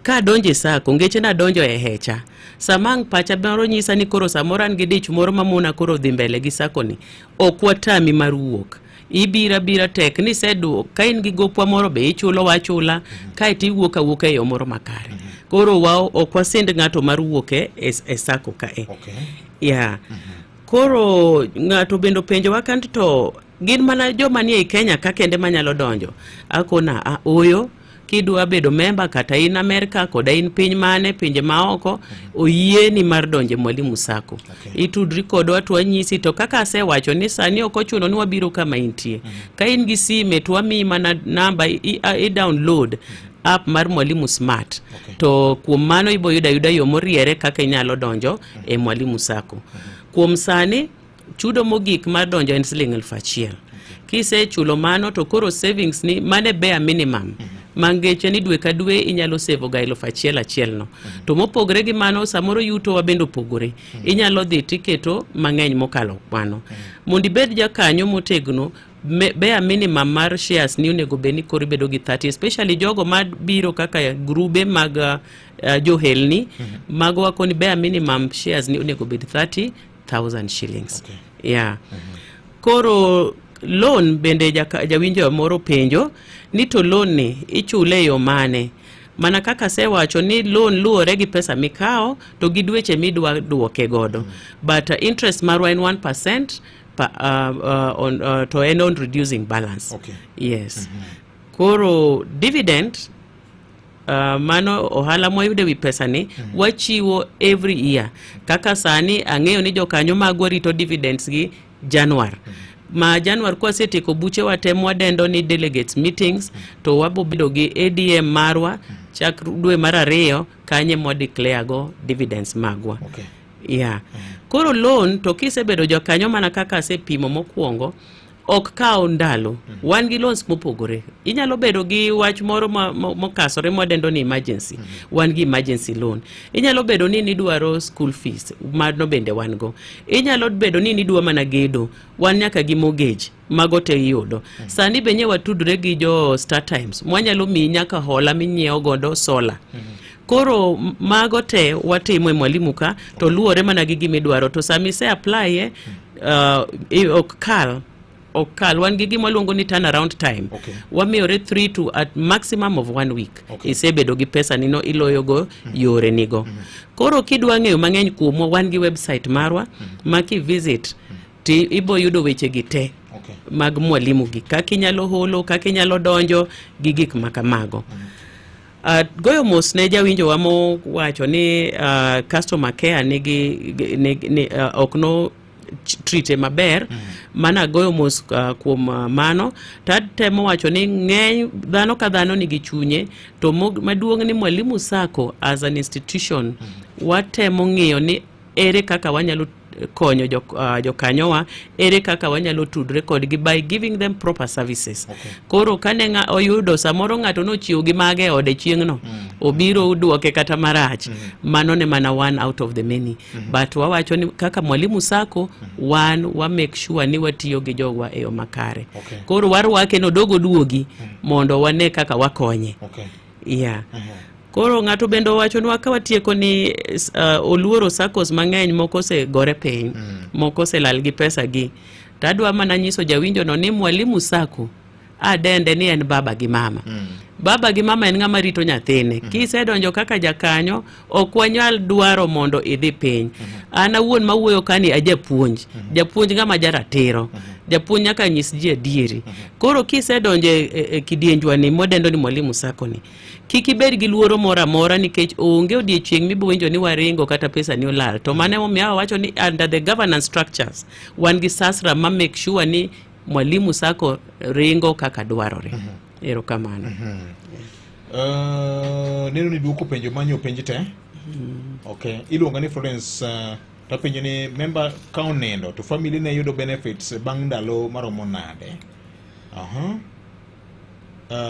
Ka adonjo e Sacco, ngeche nadonjo e hecha. Sama ang' pacha moro nyisa ni koro samoro an gi dich moro mamona koro dhi mbele gi Sacco ni, ok watami mar wuok. Ibiro abira tek ni iseduok, ka in gi gopwa moro be ichulo wachula, kaeto iwuok awuoka e yo moro makare. Koro ok wasind ng'ato mar wuok e Sacco kae. Koro ng'ato bende openjowa kanto to gin mana joma nie Kenya ka kende manyalo donjo. Akona, ooyo, kidwa bedo memba kata in Amerka koda in piny mane, pinje maoko, oyieni mar donjo e Mwalimu Sacco. Itudri kodwa to wanyisi, to kaka asewacho ni sani ok ochuno ni wabiro kama intie. Ka in gi sime to wamiyi mana namba i download app mar Mwalimu Smart. To kuom mano ibo yudo ayuda yo moriere kaka inyalo donjo e Mwalimu Sacco. Kuom sani chudo mogik mar donjo en siling 1000. Kisechulo mano to koro savings ni mane bare minimum. Ma ngeche ni dwe ka dwe inyalo save ga 1000 achiel no. To mopogre gi mano samoro yuto wa bende opogore. Inyalo dhi tiketo mang'eny mokalo mano. Mondo ibed jakanyo motegno bare minimum mar shares ni onego bed ni koro ibedo gi 30 especially jogo mabiro kaka grube mag johelni mago wakoni bare minimum shares ni onego bed 30,000 shillings. Yeah. Koro loan bende jawinjo moro penjo ni to loan ni ichule e yo mane? Mana kaka asewacho ni loan luwore gi pesa mikawo to gi dweche midwa duoke godo. But interest marwa en 1% pa, on, to en on reducing balance. Yes. Koro dividend mano ohala mwayudo ewi pesa ni wachiwo every year. Kaka sani ang'eyo ni jokanyo magwa rito dividends gi Januar. Ma Januar kwasetieko buchewa te mwadendo ni delegates meetings to wabo bedo gi ADM marwa chak dwe mar ariyo kanye mwa declare go dividends magwa. Yeah. Koro loan to kisebedo jakanyo mana kaka asepimo mokwongo ok kaw ndalo. Wan gi loans mopogore. Inyalo bedo gi wach moro mokasore mwadendo ni emergency. Wan gi emergency loan. Inyalo bedo ni nidwaro school fees, mano bende wan go. Inyalo bedo ni nidwa mana gedo, wan nyaka gi mortgage, mago te iyudo. Sani be nye watudre gi jo Star Times, mwanyalo miyi nyaka hola minyiewo godo solar. Koro mago te watimo e Mwalimu ka to luwore mana gi gima idwaro to sama ise apply e ok kal ok kal wan gi gima waluongo ni turnaround time. Wamiyore 3 to at maximum of 1 week. Isebedo gi pesa nino iloyogo yore nigo. Koro kidwa ng'eyo mang'eny kuomwa wan gi website marwa ma ki visit ti ibo yudo weche gi te mag Mwalimu gi kaka inyalo holo, kaka inyalo donjo gi gik ma kamago. Goyo mos ne jawinjowa mowacho ni customer care nigi, nigi, ni, ok no treat maber. Mana goyo mos kuom mano to atemo wacho ni ng'eny dhano ka dhano nigi chunye to maduong' ni Mwalimu Sacco as an institution watemo ng'iyo ni ere kaka wanyalo konyo jokanyowa, ere kaka wanyalo tudre kodgi by giving them proper services. Koro kane oyudo samoro ng'ato nochiwo gi mage e ode chieng'no, obiro duoke kata marach, mano ne mana one out of the many. But wawacho ni kaka Mwalimu Sacco wan wa make sure ni watiyo gi jogwa e yo makare. Koro warwake nodogo duogi mondo wane kaka wakonye. Yeah. Koro ng'ato bende owachonwa ka watieko ni oluoro SACCOs mang'eny moko osegore piny, moko oselal gi pesa gi. To adwa mana nyiso jawinjo no ni Mwalimu Sacco adende ni en baba gi mama. Baba gi mama en ng'ama rito nyathine. Kisedonjo kaka jakanyo, ok wanyal dwaro mondo idhi piny. An awuon mawuoyo kani a japuonj. Japuonj ng'ama jaratiro. Japuonj nyaka nyis ji adieri. Koro kisedonjo e kidienjwa ni mwadendo ni Mwalimu Sacco ni, kik ibed gi luoro moro amora nikech onge odiechieng' mibowinjo ni waringo kata pesa ni olal. To mano emomiyo awacho ni under the governance structures wan gi SASRA ma make sure ni Mwalimu Sacco ringo kaka dwarore. Erokamano. Neno ni duoko penjo manyo penj te. Okay. Iluonga ni Florence, tapenjo ni member ka onindo to family ne yudo benefits bang' ndalo maromo nade?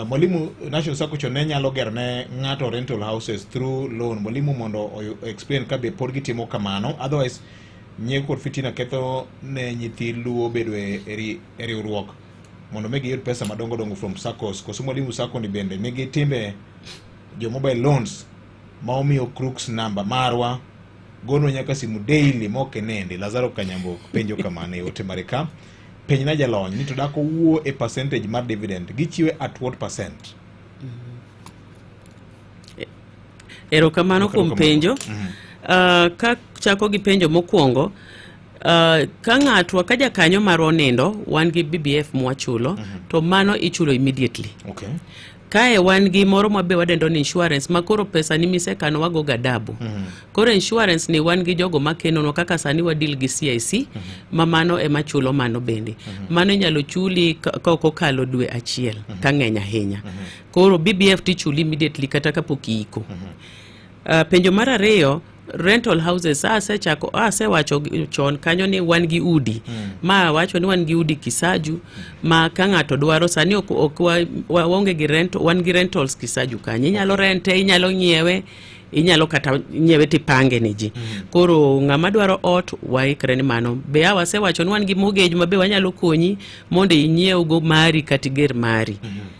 Mwalimu National Sacco chon ne nyalo gero ne ng'ato rental houses through loan. Mwalimu mondo explain ka be pod gitimo kamano. Otherwise nyiego kod fitina ketho ne nyithi Luo bedo e riwruok mondo mi giyud pesa madongo dongo from SACCOs. Koso Mwalimu Sacco ni bende nigi timbe jo mobile loans ma omiyo crooks namba marwa gonwa nyaka simu daily mok inindi. Lazaro Kanyambo penjo kamano e ote mare ka. Penjna jalony ni to dak owuo e percentage mar dividend gichiwe at what percent? Erokamano kuom penjo. Ka chako gi penjo mokwongo, ka ng'atwa ka jakanyo marwa onindo, wan gi BBF mwachulo, to mano ichulo immediately. Kae wan gi moro mabe wadendo ni insurance ma koro pesa ni misekano wago ga dabu. Koro insurance ni wan gi jogo makenonwa kaka sani wadil gi CIC, ma mano ema chulo mano bende. Mano inyalo chuli ka ok okalo dwe achiel, ka ng'eny ahinya. Koro BBF tichuli immediately kata kapok iiko. Penjo mar ariyo, Rental houses asechako asewacho chon kanyo ni wan gi udi mm. ma wacho ni wan gi udi Kisaju mm. ma ka ng'ato dwaro sani ok, ok wa, wa, waonge gi rent, wan gi rentals Kisaju kanyo inyalo rente inyalo nyiewe inyalo kata nyiewe tipange ne ji mm. Koro ng'ama dwaro ot waikre ni mano. Be a wasewacho ni wan gi mortgage ma be wanyalo konyi mondo inyiew go mari kata iger mari. Mm -hmm.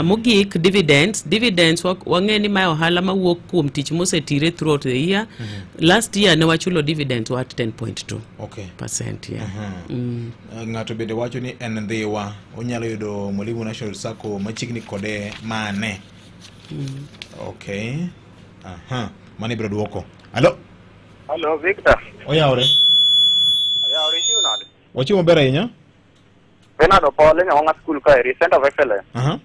Mogik dividends dividends wang'e ni mae ohala mawuok kuom tich mosetire throughout the year. Mm -hmm. Last year ne wachulo dividends wa at 10.2 okay. percent yeah. Mm -hmm. Ng'ato bende wacho ni en Ndhiwa onyalo yudo Mwalimu National Sacco machiegni kode mane? Okay. Aha. Mano ibiro duoko. Alo. Hello, Victor. Oyawre. Oyawre chiw nade? Wachiwo maber ahinya. Bernard Opole, Nyawang'a School kaeri, Center of Excellence. Aha.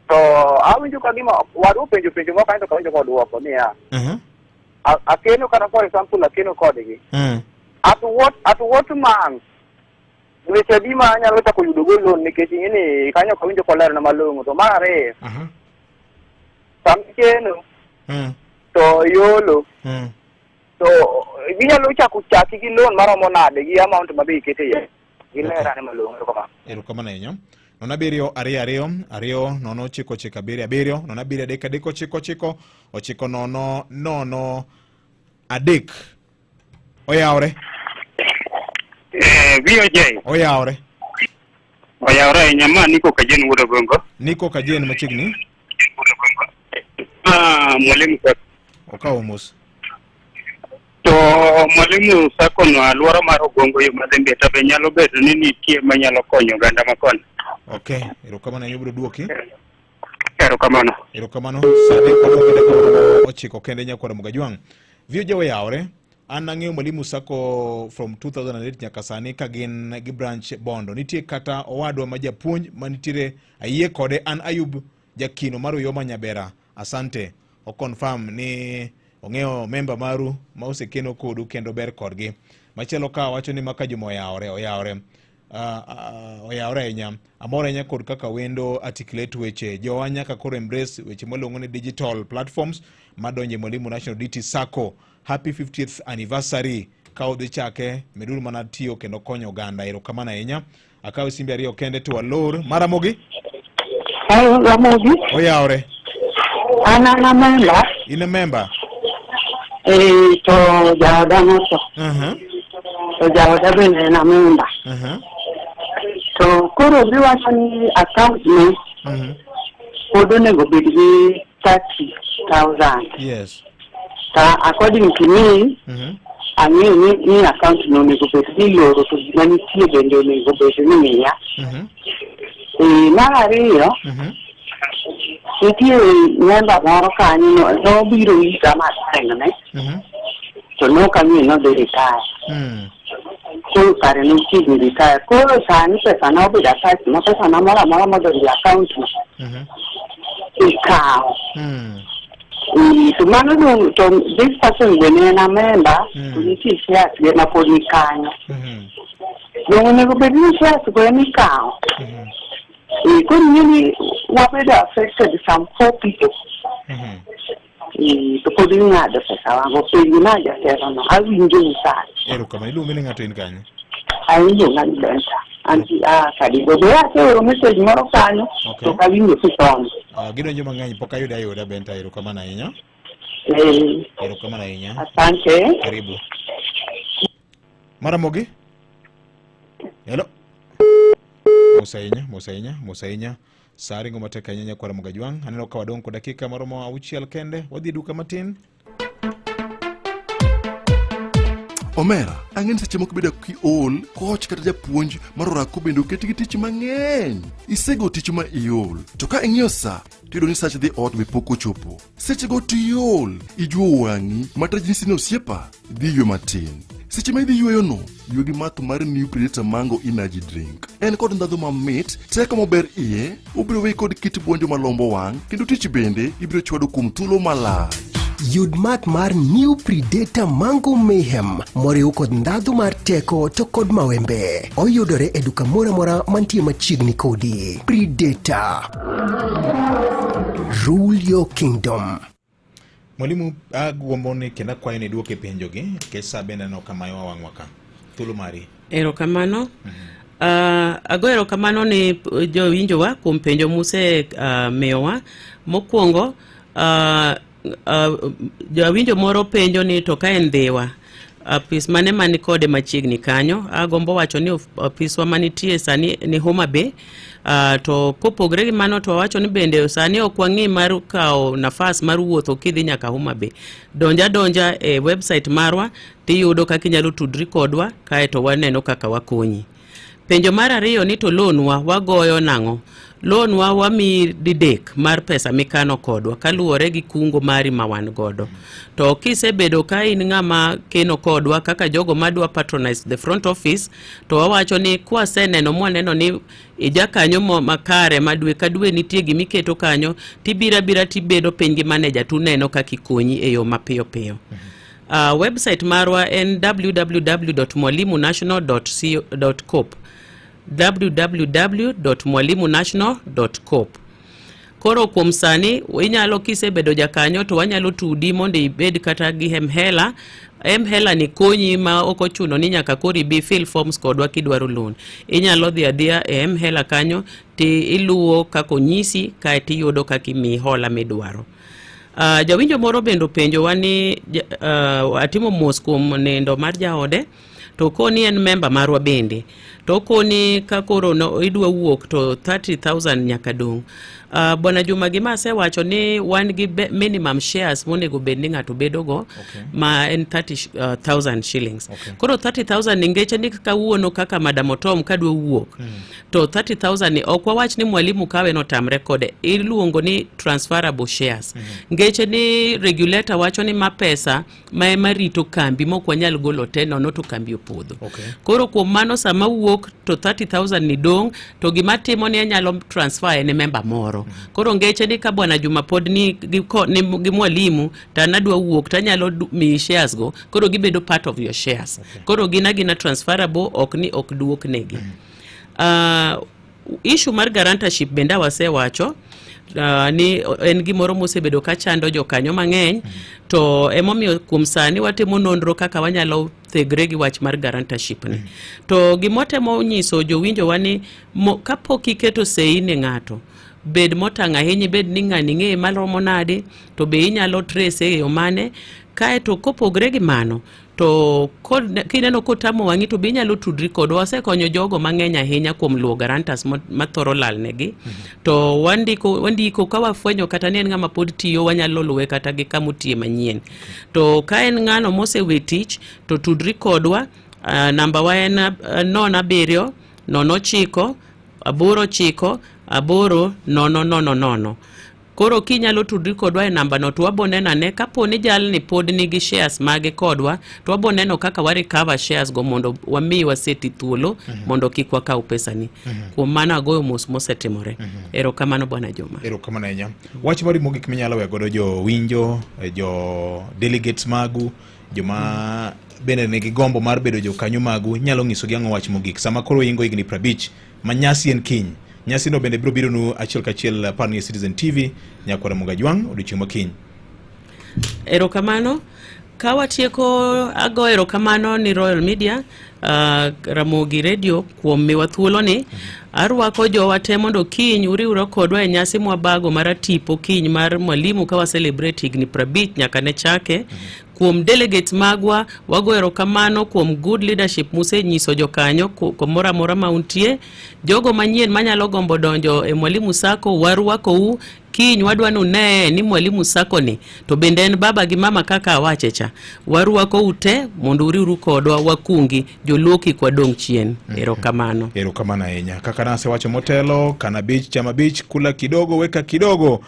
To awinjo ka gima wadu openjo penjo moko kae to kawinjo kodwoko niya. Aha. Akeno kata for example akeno kodgi. At what month dweche adi ma anyalo chako yudo go loan nikech ing'e ni kanyo ok awinjo kolerna malong'o. To mar ariyo, sama ikeno to iolo to ginyalo chako chaki gi loan maromo nade gi amount ma be ikete iye. Giler ane malong'o erokamano. Erokamano ahinya. 0 7 2 2 2 0 9 9 7 7 0 7 3 3 9 9 9 0 3. Oyawre. Eh, VOJ. Oyawre. Oyawre ahinya ma Niko Kajen wuod Ogongo. Niko Kajen machiegni. Ah, mwalimu Sacco. Okawo mos. To mwalimu Sacco no alwora mar Ogongo yo madhi Mbita be nyalo bedo ni nitie manyalo konyo oganda ma koni. Okay, erokamano ahinya obiro duoki. Erokamano. Erokamano. Sani odong' gi dakika maromo ochiko kende nyakwar Mugajwang'. VOJ oyawre. An ang'eyo Mwalimu Sacco from 2008 nyaka sani ka gin gi branch Bondo. Nitie kata owadwa ma japuonj manitiere ayie kode an Ayub Jakino mar Uyoma Nyabera. Asante. O confirm ni ong'eyo member maru ma osekeno kodu kendo ber kodgi. Machielo ka wacho ni maka Juma oyawore oyawore. Oyawore ahinya. Amor ahinya kod kaka wendo articulate weche. Jowa nyaka koro embrace weche mwaluongo ni digital platforms madonje Mwalimu National DT Sacco. Happy 50th anniversary. Ka udhi chake, meduru mana tiyo kendo konyo oganda. Erokamano ahinya. Akawo simbe ariyo kende to walor. Maramogi? Hello, Ramogi. Oyawre. An an a member. In a member? Eh, to jaoda notho. To jaoda bende en a member. To koro giwacho ni account ne pod onego bed gi 30,000. Yes. To according to me, ang'eyo ni, ni account no onego bed ni iloro to gima nitie bende onego bed ni miya. Eh, mar ariyo, nitie member moro kanyo no- nobiro higa masengne to nok ang'eyo nodhi retire. Koro kare nochiegni retire. Koro sani pesa na obedo attached ma pesa na moro amora modonjo e account no ikawo. To mano dong to this person be ne en a member to nitie shares ge ma pod ni kanyo. Dong onego bed ni shares go ema ikawo. Eh, koro ing'e ni wabedo affected some four people. Eh, to pod ing'ado pesa wago. Penjo na jatelo no, awinjo sani. Erokamano. Iluongo ni ng'ato in kanye? Awinjo ng'ani Benta. Anti ah kadigo. Be aseoro message moro kanyo Okay. to ok awinjo kisomo. Ah, gidonjo mang'eny pok ayudo ayuda Benta. Erokamano ahinya. Eh, Erokamano ahinya. asante. Karibu. Maramogi? Hello. Mos ahinya, mos ahinya, mos ahinya. Saa ringo matek ahinya nyakwar Mogajwang'. Aneno ka wadong' kod dakika maromo auchiel kende. Wadhi e duka matin. Omera, ang'e ni seche moko ibedo kiol, koch kata japuonj mar orako bende oketi gi tich mang'eny. Isego tich ma iol, to ka ing'iyo sa, tiyudo ni sach dhi ot be pok ochopo. Sechego to iol, ijuo wang'i, mata nyisi ni osiepa, dhi ywe matin. Seche ma idhi yweyono, ywe gi math mar New Predator Mango Energy Drink. En kod ndhadhu mamit, teko maber iye, obiro weyi kod kit buonjo malombo wang', kendo tich bende ibiro chwado kuom thuolo malach. Yud math mar New Predator Mango Mayhem moriw kod ndhadhu mar teko to kod mawembe. Oyudore e duka moro amora mantie machiegni kodi. Predator. Rule your kingdom. Mwalimu, agombo ni kendo akwayo ni iduoke penjogi nikech sa bende aneno ka mayowa wang'wa ka. Thuolo mari. Erokamano. Ago erokamano ni jowinjowa kuom penjo muse miyowa. Mokwongo, jawinjo moro penjo ni to ka en Dhiwa, apis mane man kode machiegni kanyo? Agombo wacho ni apiswa manitie sani ni Homa Bay. To kopogre gi mano to wawacho ni bende sani ok wang'i mar kawo nafas mar wuotho kidhi nyaka Homa Bay. Donja donja e website marwa tiyudo kaka inyalo tudri kodwa kaeto waneno kaka wakonyi. Penjo mar ariyo ni to loan wa wagoyo nang'o? Loan wa wamiyi didek mar pesa mikano kodwa kaluwore gi kungo mari ma wan godo. To kisebedo ka in ng'ama keno kodwa kaka jogo madwa patronize the front office, to wawacho ni kwaseneno mwaneno ni ijakanyo makare ma dwe ka dwe nitie gimiketo kanyo, tibiro abira tibedo piny gi manager tuneno kaka ikonyi e yo mapiyo piyo. Website marwa en www.mwalimunational.coop, www.mwalimunational.coop. Koro kuom sani inyalo kisebedo jakanyo to wanyalo tudi mondo ibed kata gi mhela. Mhela ni konyi ma ok ochuno ni nyaka koro ibi fill forms kodwa kidwaro loan. Inyalo dhi adhiya e mhela kanyo ti iluwo kaka onyisi kae tiyudo kaka imiyi hola midwaro. Jawinjo moro bende openjowa ni atimo mos kuom nindo mar jaode to koni en memba marwa bende to koni ka koro no, idwa wuok to 30,000 nyaka dong'. Bwana Juma, gima asewacho ni wan gi minimum shares monego bed ni ng'ato bedogo ma en 30,000 shillings. Koro 30,000 ni ngeche ni kawuono kaka Madam Otom kadwa wuok to 30,000 ni ok wawach ni mwalimu kawe notamre kode, iluongo ni transferable shares. Ngeche ni regulator wacho ni ma pesa ma ema rito kambi mok wanyal golo te nono to kambi opodho. Koro kuom mano sama wuok to 30,000 ni dong' to gima timo ni anyalo transfer ne member moro. Koro ngeche ni ka Bwana Juma pod ni gi, ni, gi mwalimu to an adwa wuok to anyalo miyi shares go, koro gibedo part of your shares. Koro gin agina transferable, ok ni ok duok negi. Issue mar guarantorship bende wasewacho ni en gimoro mosebedo ka chando jokanyo mang'eny, to emomiyo kuom sani watimo nonro kaka wanyalo thegre gi wach mar guarantorship ni. To gimotemo nyiso jowinjowa ni kapok iketo sei ne ng'ato, bed motang' ahinya, ibed ni ng'ani ng'eye maromo nade, to be inyalo trace e yo mane. Kaeto kopogre gi mano to kineno kotamo wang'i to be inyalo tudri kodwa. Wasekonyo jogo mang'eny ahinya kuom luwo guarantors mathoro lalnegi. To wandiko ka wafwenyo kata ni en ng'ama pod tiyo, wanyalo luwe kata gi kama otiye manyien. To ka en ng'ano mosewe tich to tudri kodwa. Namba wa en 07 09 89 8 0 0 0. Koro kinyalo tudri kodwa e namba no to wabo neno ane kapo ni jalni pod nigi shares mage kodwa, to wabo neno kaka wa recover shares go mondo wami waseti thuolo mondo kik wakaw pesani. Kuom mano agoyo mos mosetimore. Erokamano Bwana Juma. Erokamano ahinya. Wach mari mogik minyalo weyo godo jowinjo, jo delegates magu, joma bende nigi gombo mar bedo jokanyo magu, inyalo nyisogi ang'o wach mogik sama koro ingo higni 50 ma nyasi en kiny? Nyasino bende biro bironu achiel kachiel apar ni Citizen TV nyakwara Mugajwang' odiochieng' ma kiny. Erokamano. Ka watieko, ago erokamano ni Royal Media, Ramogi Radio kuom miwa thuoloni. Arwako jowa te mondo kiny uriwre kodwa e nyasi mwabago mar tipo kiny mar mwalimu ka wa celebrate higni 50 nyaka ne chake. Kuom delegates magwa, wago erokamano kuom good leadership musenyiso jokanyo kumoro amora ma untie. Jogo manyien manyalo gombo donjo e Mwalimu Sacco, warwakou. Kiny wadwa ni unee ni Mwalimu Sacco ni to bende en baba gi mama kaka awache cha. Warwakou te mondo uriwru kodwa wakungi joluo kik wadong' chien. Erokamano. Erokamano ahinya. Kaka nasewacho motelo, kana bich chama bich, kula kidogo weka kidogo.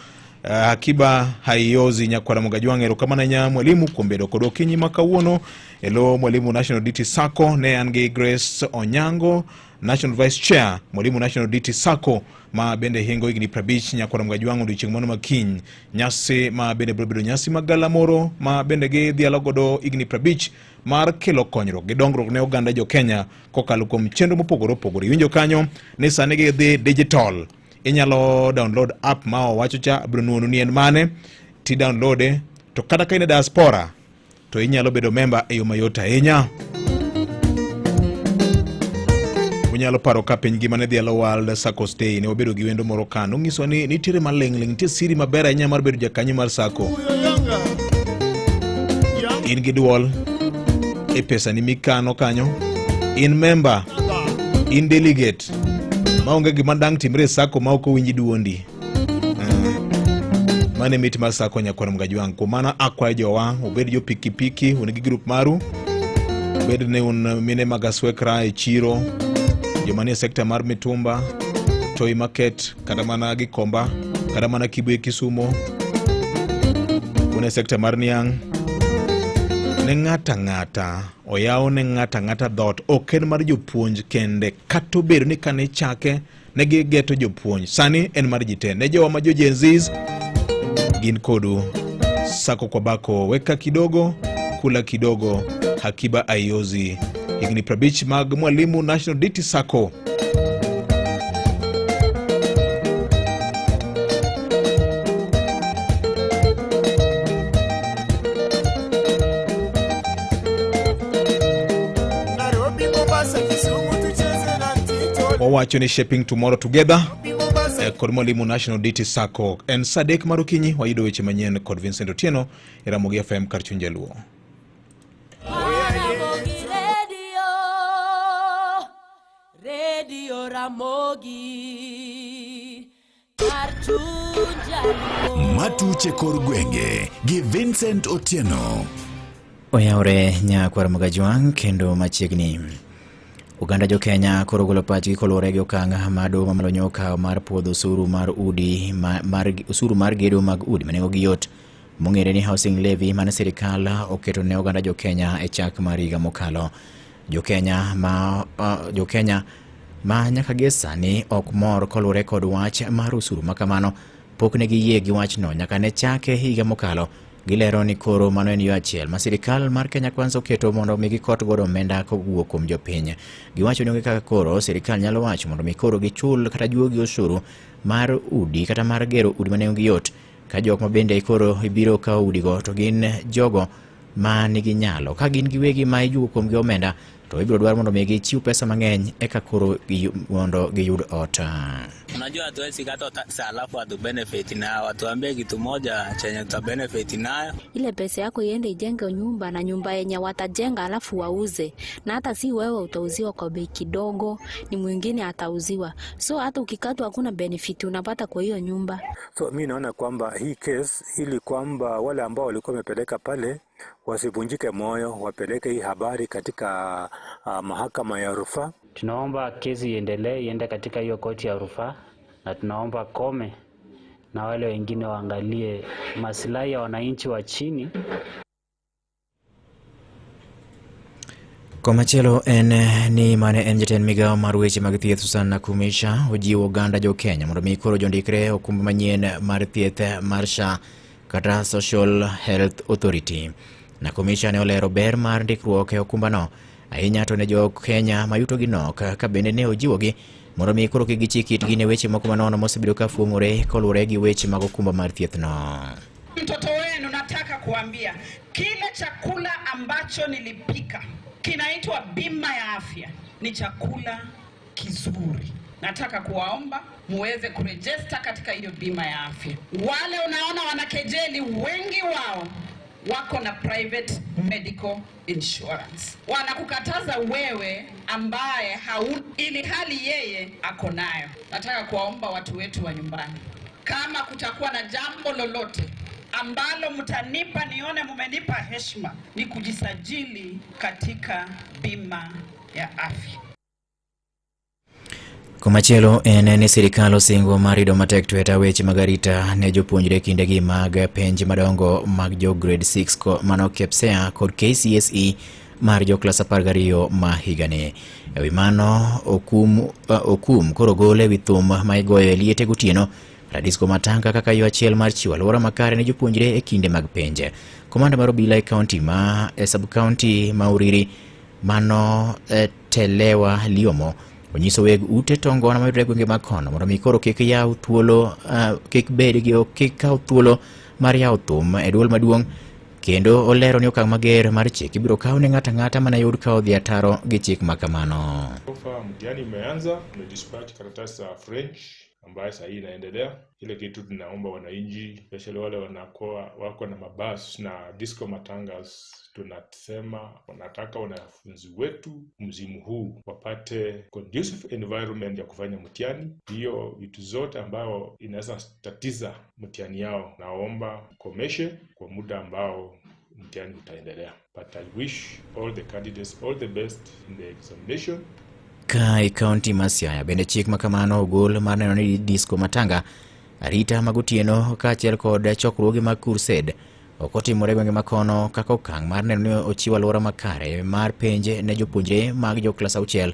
Akiba haiozi. Nyakwara Mugajwang', erokamano ahinya mwalimu kuom bedo kodwa okinyi ma kawuono. Elo Mwalimu National DT Sacco ne an gi Grace Onyango, National Vice Chair Mwalimu National DT Sacco ma bende hingo higni 50. Nyakwara Mugajwang' odiochieng' mano ma kiny, nyasi ma bende biro bedo nyasi ma galamoro ma bende gidhialo godo higni 50 mar kelo konyruok gi dongruok ne oganda jo Kenya kokalo kuom chenro mopogore opogore. Iwinjo kanyo ni sani gidhi digital. Inyalo download app ma owacho cha, abiro nuonu ni en mane, ti downloade To kata ka in e diaspora to inyalo bedo memba e yo mayot ahinya. Unyalo paro ka piny ngima ne dhialo World Saccos Day, ne wabedo gi wendo moro ka nonyisowa ni nitiere maling'ling, nitie siri maber ahinya mar bedo jakanyo mar Sacco. In gi duol e pesani mikano kanyo, in member, in delegate maonge gima dang' timre e Sacco ma ok owinj duondi. Mano e mit mar Sacco nyakwar Mgajwang'. Kuom mano akwayo jowa ubed jo pikipiki, un gi grup maru, ubed ni un mine mag aswekra e chiro, joma nie sekta mar mitumba, Toi Market, kata mana Gikomba, kata mana Kibwe Kisumo, un e sekta mar niang'. Ne ng'ata ng'ata oyaw ne ng'ata ng'ata dhoot, ok en mar jopuonj kende, kata obedo ni kane ichake ne gigeto jopuonj, sani en mar ji te. Ne jowa ma jo Gen Zs gin kodu. Sako kwa bako, weka kidogo, kula kidogo, hakiba aiozi. Higni 50 mag Mwalimu National DT Sacco. Nairobi, Mombasa, Kisumu tucheze na Tito. Wawacho ni shaping tomorrow together Mombasa. kod Mwalimu National DT Sacco. En saa 3 mar okinyi wayudo weche manyien kod Vincent Otieno e Ramogi FM kar chuny Jaluo. Ramogi Radio, Radio Ramogi, kar chuny Jaluo. Matuche kor gwenge gi Vincent Otieno. Oyawre nyakwar Mgajwang' kendo machiegni. Oganda jo Kenya koro golo pachgi koluwore gi okang' ma doho mamalo nyokawo mar puodho osuru mar udi mar osuru mar gedo mag udi ma nengogi yot mong'ere ni housing levy mane sirikal oketo ne oganda jo Kenya e chak mar higa mokalo. Jo Kenya ma jo Kenya ma nyaka gie sani ok mor koluwore kod wach mar osuru ma kamano pok ne giyie gi wachno nyaka ne chake higa mokalo. Gilero ni koro mano en yo achiel ma sirikal mar Kenya Kwanza oketo mondo mi gikot godo omenda kowuok kuom jopiny. Giwacho ni onge kaka koro sirikal nyalo wacho mondo mi koro gichul kata juogi osuru mar udi kata mar gero udi ma nengogi yot ka jok ma bende koro ibiro kawo udigo to gin jogo ma nigi nyalo. Ka gin giwegi ma ijuogo kuomgi omenda to ibiro dwar mondo mi gichiw pesa mang'eny eka koro mondo giyud ot. Unajua hatuwezi kata tax alafu watu benefit nayo, watuambie kitu moja chenye tuta benefit nayo. Ile pesa yako iende ijenge nyumba na nyumba yenye watajenga alafu wauze, na hata si wewe utauziwa kwa bei kidogo, ni mwingine atauziwa. So hata ukikatwa hakuna benefit unapata kwa hiyo nyumba. So mi naona kwamba hii case ili kwamba wale ambao walikuwa wamepeleka pale wasivunjike moyo, wapeleke hii habari katika mahakama ya rufaa. Tunaomba kesi iendelee, iende katika hiyo koti ya rufaa, na tunaomba Kome na wale wengine waangalie maslahi ya wananchi wa chini. Komachielo en ni mane en jatend migawo mar weche mag thieth Susan Nakhumicha ojiwo oganda jo Kenya mondo mi koro jondikre okumba manyien mar thieth mar SHA kata Social Health Authority. Nakhumicha ne olero ber mar ndikruok e okumbano ahinya to ne jo Kenya ma yutogi nok ka bende ne ojiwogi mondo mi koro kik gichik itgi ne weche moko manono mosebedo ka fuong'ore koluwore gi weche mag okumba mar thiethno. Mtoto wenu nataka kuambia kile chakula ambacho nilipika kinaitwa bima ya afya ni chakula kizuri. Nataka kuwaomba muweze kurejesta katika hiyo bima ya afya. Wale unaona wanakejeli, wengi wao wako na private medical insurance, wanakukataza wewe ambaye hauna, ili hali yeye ako nayo. Nataka kuwaomba watu wetu wa nyumbani, kama kutakuwa na jambo lolote ambalo mtanipa nione mumenipa heshima, ni kujisajili katika bima ya afya. Komachielo en ni sirikal osingo mar rido matek tweta weche mag arita ne jopuonjre kindegi mag penj madongo mag jo grade 6 mano KPSEA kod KCSE mar jo klas 12 ma higani. E wi mano okum koro gol e wi thum ma igoyo e liete gotieno kata disco matanga kaka yo achiel mar chiwo alwora makare ne jopuonjre e kinde mag penj. Komanda mar obila e kaunti ma e sub kaunti ma Uriri mano Telewa Liomo onyiso weg ute tongona mayudore e gwenge mag kono mondo mi koro kik yaw thuolo, kik bed gi, kik kaw thuolo mar yawo thum e duol maduong' kendo olero ni okang' mager mar chik ibiro kaw ne ng'ato ang'ata mane yud ka odhi ataro gi chik ma kamano. So far mtihani imeanza, tumedispatch karatasi za French ambayo sahii inaendelea. Ile kitu tunaomba wananchi especially wale wanakuwa wako na mabasi na disco matangas, tunasema wanataka wanafunzi wetu msimu huu wapate conducive environment ya kufanya mtihani. Hiyo vitu zote ambayo inaweza tatiza mtihani yao, naomba komeshe kwa muda ambao mtihani utaendelea. But I wish all the candidates all the best in the examination. Ka e kaunti ma Siaya bende chik ma kamano ogol mar neno ni disco matanga, arita mag otieno kaachiel kod chokruoge mag crusade ok otimore e gwenge makono kaka okang' mar neno ni ochiwo alwora makare mar penj ne jopuonjre mag joklas auchiel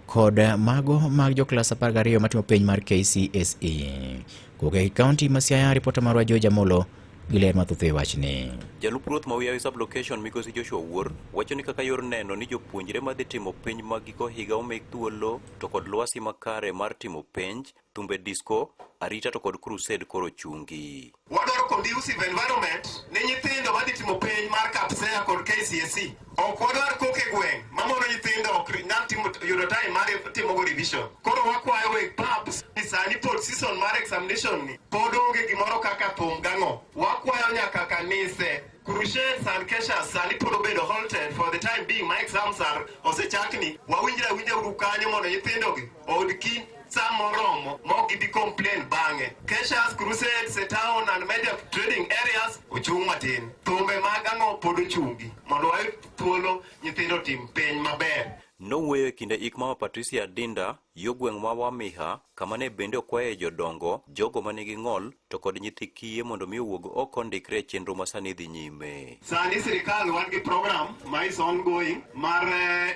kod mago mag joklas 12 matimo penj mar KCSE. Kowuok e kaunti ma Siaya, ripota marwa George Amolo gi ler mathoth e wachni. Jalup ruoth ma Uyawi Sub-Location Migosi Joshua Owuor wacho ni kaka yor neno ni jopuonjre madhi timo penj mag giko higa omi thuolo to kod lwasi makare mar timo penj, thumbe disco, arita to kod crusade koro chungi. Wadwaro conducive environment ne nyithindo madhi timo penj mar KPSEA kod KCSE. Ok wadwar koko e gweng' mamono nyithindo ok nyal timo yudo time mar timogo revision. Koro wakwayo weg pubs ni sani pod season mar examination ni pod onge gimoro kaka thum gang'o. Wakwayo nyaka kanise crusades and keshas sani pod obedo halted for the time being ma exams are osechakni. Wawinjre awinja uru kanyo mondo nyithindogi oyud kind sa moromo ma ok gibi complain bang'e. Keshas, crusades e town and major trading areas ochung' matin. Thumbe mag ang'o pod ochungi mondo wayud thuolo nyithindo otim penj maber. Nowuoyo e kinde ik Mama Patricia Adinda yo gweng' ma Wamiha kama ne bende okwayoe jodongo, jogo ma nigi ng'ol to kod nyithi kiye mondo mi owuog oko ondikre e chenro ma sani dhi nyime. Sani sirikal wan gi program ma is ongoing mar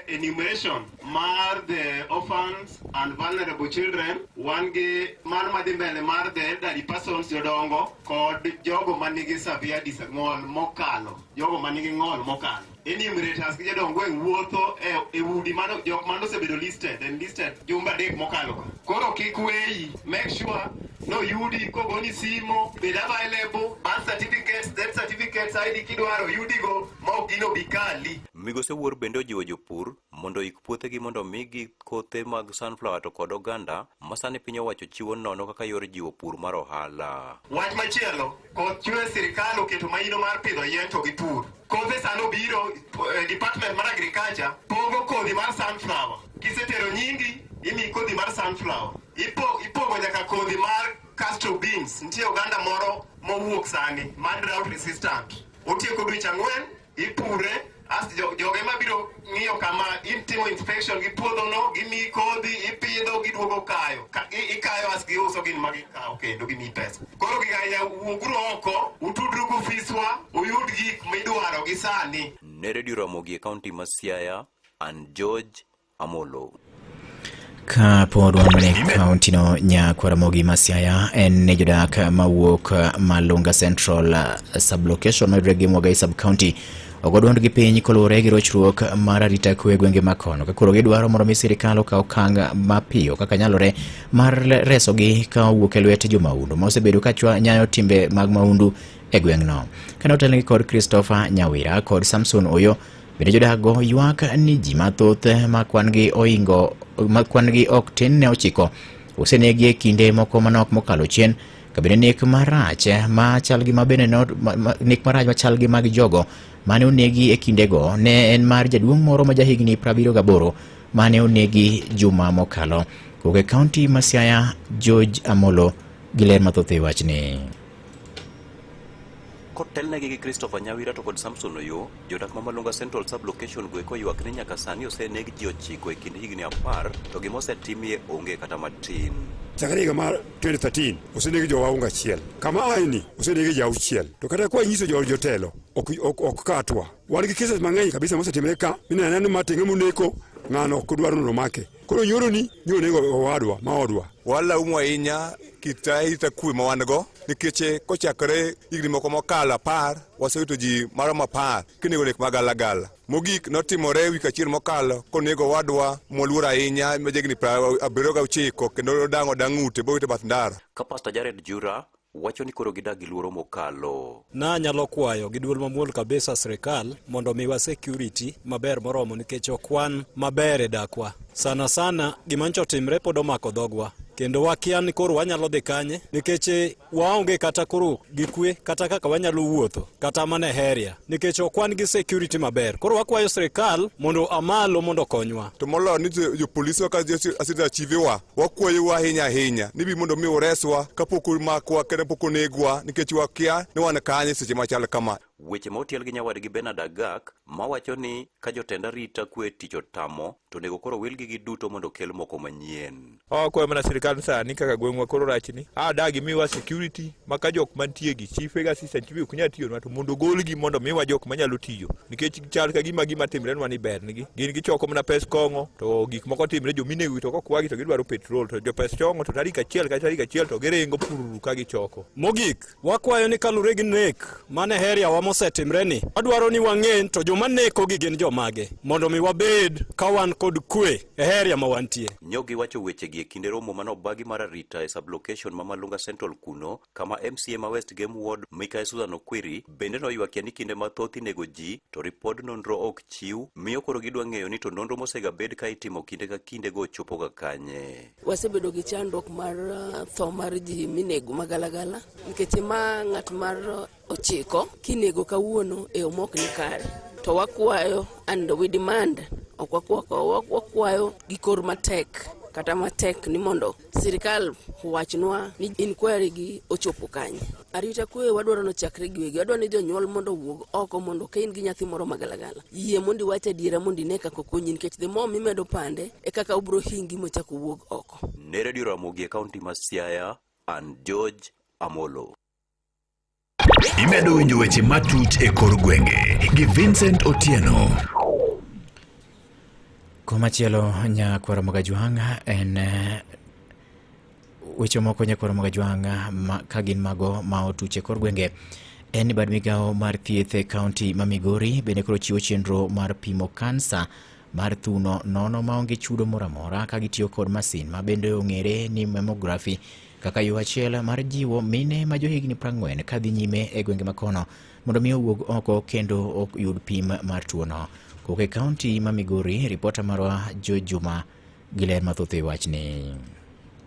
enumeration mar the orphans and vulnerable children. Wan gi mar madhi mbele mar the elderly persons, jodongo kod jogo manigi severe ng'ol mokalo, jogo manigi ng'ol mokalo. Enumerators gi jodong gweng' wuotho e udi mano jok mano osebedo listed and listed jumbe adek mokalo ka. Koro kik weyi, make sure no yudi kogoni simo, bed available, birth certificates, death certificates, ID kidwaro yudigo ma ok gino bi kali. Migosi Owuor bende ojiwo jopur mondo oik puothegi mondo omigi kothe mag sunflower to kod oganda ma sani piny owacho chiwo nono kaka yor jiwo pur mar ohala. Wach machielo, koth chwe sirikal oketo maino mar pidho yien to gi pur. Kothe sani obiro, department mar agriculture pogo kodhi mar sunflower. Kisetero nyingi, imiyi kodhi mar sunflower. Ipogo nyaka kodhi mar castor beans. Nitie oganda moro mowuok sani mar drought resistant. Otieko dweche 4, ipure, as joge mabiro ng'iyo kama itimo inspection gi puodhono, gimiyi kodhi, ipidho, giduogo kayo. Ikayo as giuso gin ma gikawo kendo gimiyi pesa. Koro giga wuoguru oko, utudru gi ofiswa, uyud gik midwaro gi sani. Ne Radio Ramogi e kaunti ma Siaya, an George Amolo. Ka pod wan mana e kaunti no Nyakwar Ramogi ma Siaya en ni jodak mawuok Malunga Central sub-location mayudore gi Mwagai sub-county ogo duondgi piny koluwore gi rochruok mar arita kwe e gwenge ma kono ka koro gidwaro mondo mi sirikal okaw okang' mapiyo kaka nyalore mar resogi ka owuok e lwet jomahundu ma osebedo ka nyayo timbe mag mahundu e gweng'no. Kane otelnegi kod Christopher Nyawira kod Samson Oyo, bende jodakgo ywak ni ji mathoth ma kwan-gi oingo ma kwan-gi ok tin ne 9 osenegi e kinde moko manok mokalo chien ka bende nek marach ma chal gi ma bende no, ma, ma, nek marach machal gi mag jogo mane onegi e kindego ne en mar jaduong' moro ma jahigni 78 mane onegi juma mokalo. Kowuok e kaunti ma Siaya, George Amolo gi ler mathoth e wachni. Kotelnegi gi Christopher Nyawira to kod Samson Oyo, jodak ma Malunga Central Sub-Location goeko ywak ni nyaka sani oseneg ji 9 e kind higni 10 to gima osetimie onge kata matin. Chakre higa mar 2013 oseneg jowa onge achiel. Kama aeni oseneg ji 6. To kata kwa nyiso jo jotelo ok katwa. Wan gi cases mang'eny kabisa mosetimre ka mineno anena ni ma tenge moneko ng'ano ok dwar mondo omake. Koro nyoro ni nyo onego owadwa ma odwa. Walaumu ahinya kit arita kwe ma wan go nikech kochakore higni moko mokalo 10 wasewito ji maromo 10 kinego nek magalagala. Mogik notimore wik achiel mokalo konego owadwa moluor ahinya ma jahigni 79 kendo odang'o dang'ute bowite bath ndara. Ka Pastor Jared Jura wacho ni koro gidak gi luoro mokalo. Nanyalo kwayo gi duol mamuol kabisa sirikal mondo omiwa security maber moromo nikech ok wan maber e dakwa. Sana sana gima nyocha otimre pod omako dhogwa kendo wakia ni koro wanyalo dhi kanye nikech eh, waonge kata koro gi kwe kata kaka wanyalo wuotho kata mana e heria nikech ok wan gi security maber. Koro wakwayo sirikal mondo amalo mondo okonywa. To moloyo ni jopolisi wa ka asita chivewa wakwayou ahinya ahinya ni bi mondo mi ureswa kapok omakwa kata pok onegwa nikech wakia ni wan kanye seche machal kama. Weche ma otiel gi nyawadgi Bernard Agak mawacho ni ka jotend arita kwe tich otamo to onego koro wilgi giduto mondo okel moko manyien. Wakwayo mana sirikal sani kaka gweng'wa koro rachni, a dagi miwa security ma ka jok mantie gi chife gi assistant chife ok nyal tiyonwa to mondo ogolgi mondo miwa jok manyalo tiyo nikech chal ka gima gima timrenwa ni ber nigi gin gichoko mana pes kong'o to gik moko timre jominego to kokwagi to gidwaro petrol to jopes chong'o to tarik achiel ka tarik achiel to giringo pururu ka gichoko. Mogik, wakwayo ni kalure gi nek mane heriawa mosetimre ni, wadwaro ni wang'e to joma nekogi gin jomage mondo mi wabed ka wan kod kwe e heria ma wantie. Nyo giwacho wechegi e kinde romo mane obagi mar arita e sub-location ma Malunga Central kuno, kama MCA ma West Gem Ward Mikayi Susan Okwiri bende noywakie ni kinde mathoth inego ji to ripod nonro ok chiw, miyo koro gidwa ng'eyo ni to nonro mosegabed ka itimo kinde ka kinde go chopoga kanye. Wasebedo gi chandruok mar tho mar ji minego magalagala nikech ma ng'at mar ochiko kinego kawuono e omok ni kare to wakwayo and we demand ok wakwa wakwayo gi kor matek kata matek ni mondo sirikal owachnwa ni inquiry gi ochopo kanye. Arita kwe wadwaro nochakre gi wegi, wadwaro ni jonyuol mondo owuog oko mondo ka in gi nyathi moro magalagala, yie mondo iwach adiera mondo ine kaka okonyi nikech the more mimedo pande e kaka obro hingi mochak owuog oko. Ne Radio Ramogi e kaunti ma Siaya, an George Amolo. Imedo winjo weche matut e kor gwenge gi Vincent Otieno. Komachielo nyakwar Mogajwang' en weche moko nyakwar Mogajwang' ma, ka gin mago ma otuch e kor gwenge en ni bad migawo mar thieth e kaunti ma Migori bende koro chiwo chenro mar pimo kansa mar thuno nono maonge chudo moro amora ka gitiyo kod masin ma bende ong'ere ni mammography kaka yo achiel mar jiwo mine ma johigni 40 kadhi nyime e gwenge makono mondo mi owuog oko kendo oyud pim mar tuono. Kowuok e kaunti ma Migori, ripota marwa Joe Juma gi ler mathoth e wachni.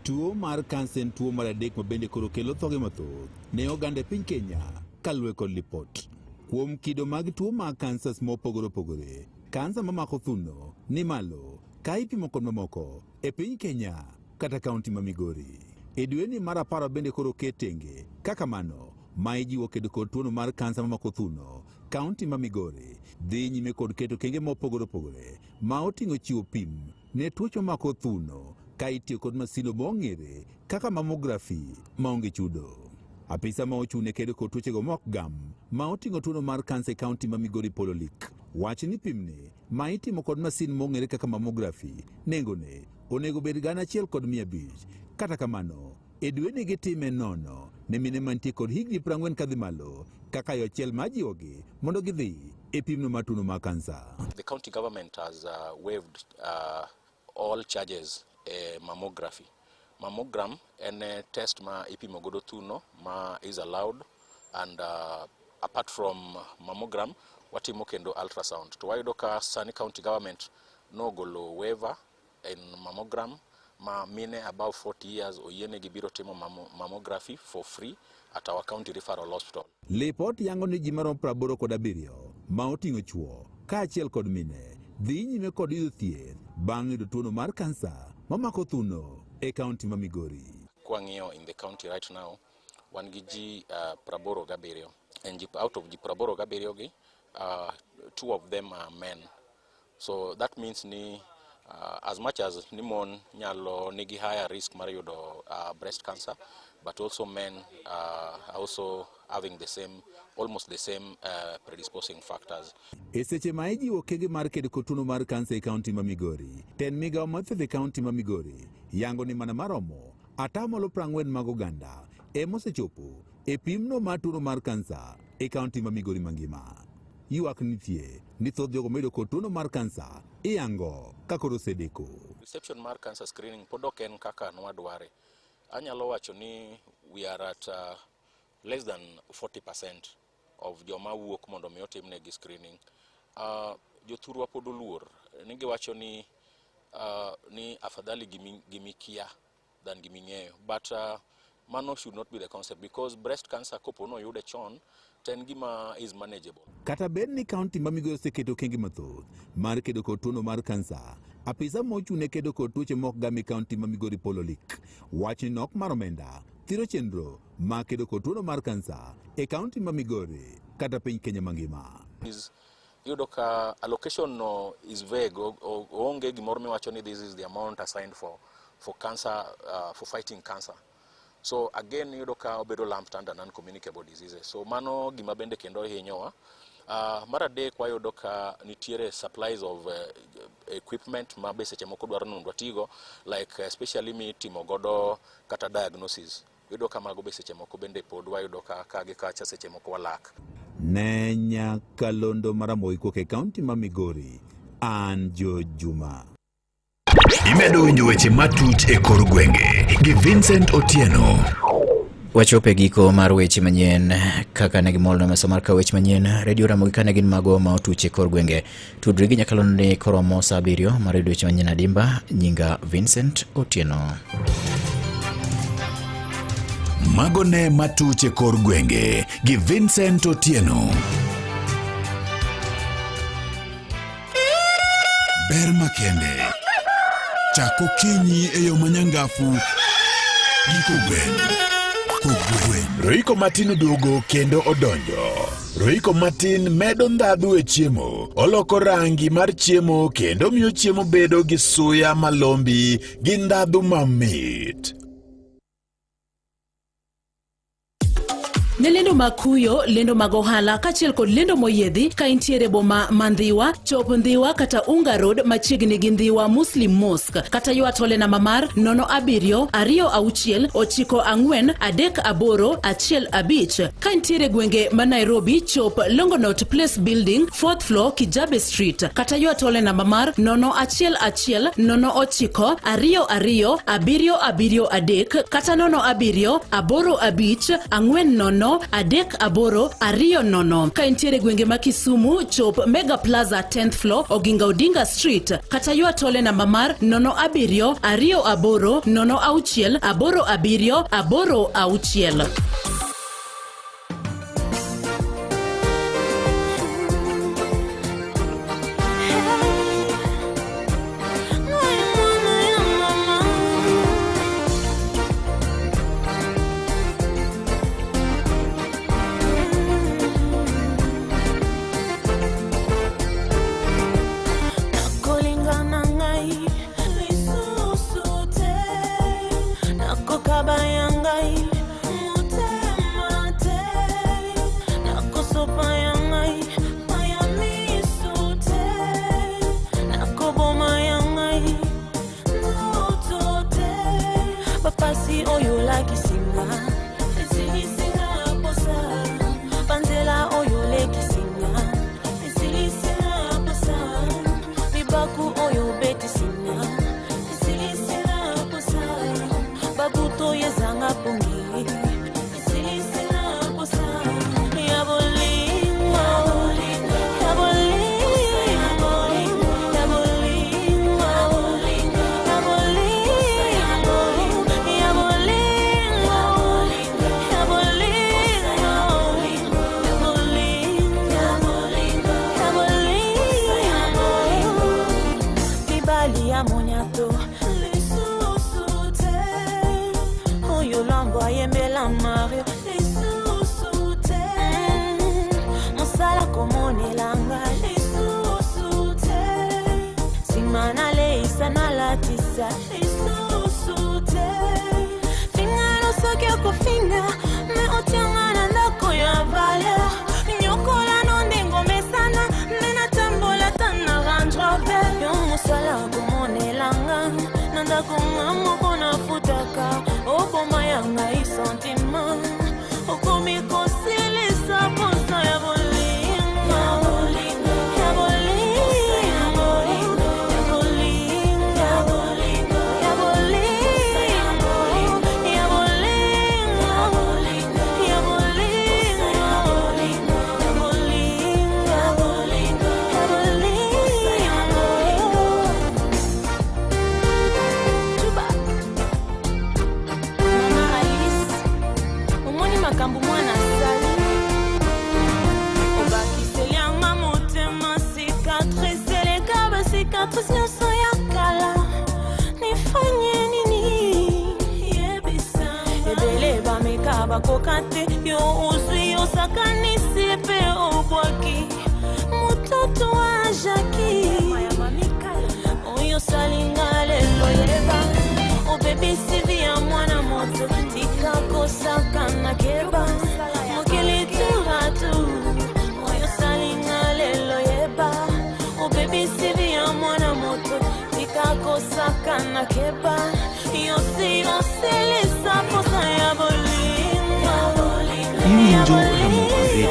Tuo mar kansa en tuo mar adek ma bende koro kelo thoge mathoth ne oganda e piny Kenya kaluwore kod lipot. Kuom kido mag tuo mag kansas mopogore opogore, kansa mamako thuno ni malo ka ipimo kod mamoko e piny Kenya kata kaunti ma Migori. E dweni mar apar bende koro oket tenge kaka mano ma ijiwo kedo kod tuono mar kansa mamako thuno, kaunti ma Migori dhi nyime kod keto kenge mopogore opogore ma oting'o chiwo pim ne tuoche mamako thuno ka itiyo kod masino mong'ere kaka mammography maonge chudo. Apisa ma ochung' ne kedo kod tuochego mok gam ma oting'o tuono mar kansa e kaunti ma Migori Polo Lik wacho ni pimni ma itimo kod masin mong'ere kaka mammography nengone onego bed 1500. Kata kamano, e dweni gitime nono ne mine mantie kod higni 40 kadhi malo kaka yo achiel mar jiwogi mondo gidhi e pimno mar tuono mar kansa. The county government has waived all charges e mammography. Mammogram en test ma ipimo godo thuno ma is allowed and apart from mammogram watimo kendo ultrasound. To wayudo ka sani county government nogolo waiver in mammogram ma mine above 40 years oyienegi biro timo mammography for free at our county referral hospital. Lipot yango ni ji maromo 87 ma oting'o chuo kaachiel kod mine dhi nyime kod yudo thieth bang' yudo tuono mar kansa mamako thuno e kaunti ma Migori. Kwang'iyo in the county right now, wan gi ji 87 and ji, out of ji 87 gi, 2 of them are men. So that means ni as much as ni mon nyalo nigi higher risk mar yudo breast cancer, but also men are also having the same, almost the same predisposing factors. E seche ma ijiwo okenge mar kedo kod tuono mar kansa e kaunti ma Migori, tend migawo mar thieth e kaunti ma Migori yango ni mana maromo 40% mag oganda ema osechopo e pimno mar tuono mar kansa e kaunti ma Migori mangima. Ywak nitie ni thoth jogo mayudo kod tuono mar kansa iyango ka koro osedeko. Reception mar cancer screening pod ok en kaka nwadware. Anyalo wacho ni we are at less than 40% of joma wuok mondo mi otimnegi screening. Jothurwa pod oluor ni giwacho ni ni afadhali gimikia than giming'eyo, but mano should not be the concept, because breast cancer kopo noyude chon to en gima is manageable. Kata bed ni kaunti ma Migori oseketo okenge mathoth mar kedo kod tuono mar kansa, apisa mochung' ne kedo kod tuoche mok gam e kaunti ma Migori Paul Olik wacho ni nok mar omenda thiro chenro mar kedo kod tuono mar kansa e kaunti ma Migori kata piny Kenya mangima. Is iyudo ka allocation no is vague, oonge gimoro miwacho ni this is the amount assigned for cancer, for fighting cancer. So again iyudo ka obedo lumped under non-communicable diseases. So mano gima bende kendo hinyowa. Mar adek, wayudo ka nitiere supplies of equipment ma be seche moko dwaro ni mondo watigo, like especially mitimo godo kata diagnosis. Iyudo ka mago be seche moko bende pod wayudo ka gi kacha seche moko walak. Ne nyakalondo maramogi kuok e kaunti ma Migori, an George Juma. Imedo winjo weche matut e kor gwenge gi Vincent Otieno. Wachopo e giko mar weche manyien kaka ne gimolno mesa mar kawo weche manyien Radio Ramogi kane gin mago ma otuch e kor gwenge. Tudri gi nyakalondo ni koromo saa 7 mar yudo weche manyien adimba. Nyinga Vincent Otieno. Mago ne matuch e kor gwenge gi Vincent Otieno. Ber makende. Chak okinyi e yo manyangafu gi kogwen. Kogwen. Royco matin oduogo kendo odonjo. Royco matin medo ndhadhu e chiemo, oloko rangi mar chiemo kendo miyo chiemo bedo gi suya malombi gi ndhadhu mamit. Ne lendo mag kuyo, lendo mag ohala kaachiel kod lendo moyiedhi ka intiere boma ma Ndhiwa, chop Ndhiwa kata Unga Road machiegni gi Ndhiwa Muslim Mosque kata ywa tole namba mar 07 26 94 38 15. Ka intiere gwenge ma Nairobi, chop Longonot Place Building, 4th floor, Kijabe Street kata ywa tole namba mar 011 09 22 773 kata 07 85 40 38 20. Ka intiere gwenge ma Kisumu, chop Mega Plaza 10th floor, Oginga Odinga Street kata ywa tole namba mar 07 28 06 87 86. Nakolingana ngai lisusu te, nakokaba ya ngai motema. Makambo mwana asali obakiselianga motema cicatrice eleka bacicatrice nyonso ya kala. Nifanye nini? Yebisa. Ebele bameka bakoka te, yo ozwi osakanisi mpe obwaki mototo wa Jaki oyo osalinga lelo. Yeba obebisi vie ya mwana moto, tika kosakana, keba mokili turatu. Oyo osalinga lelo, yeba obebisi vie ya mwana moto, tika kosakana, keba yosi osilisa posa ya bolingo. Iwinjo Ramogi Radio.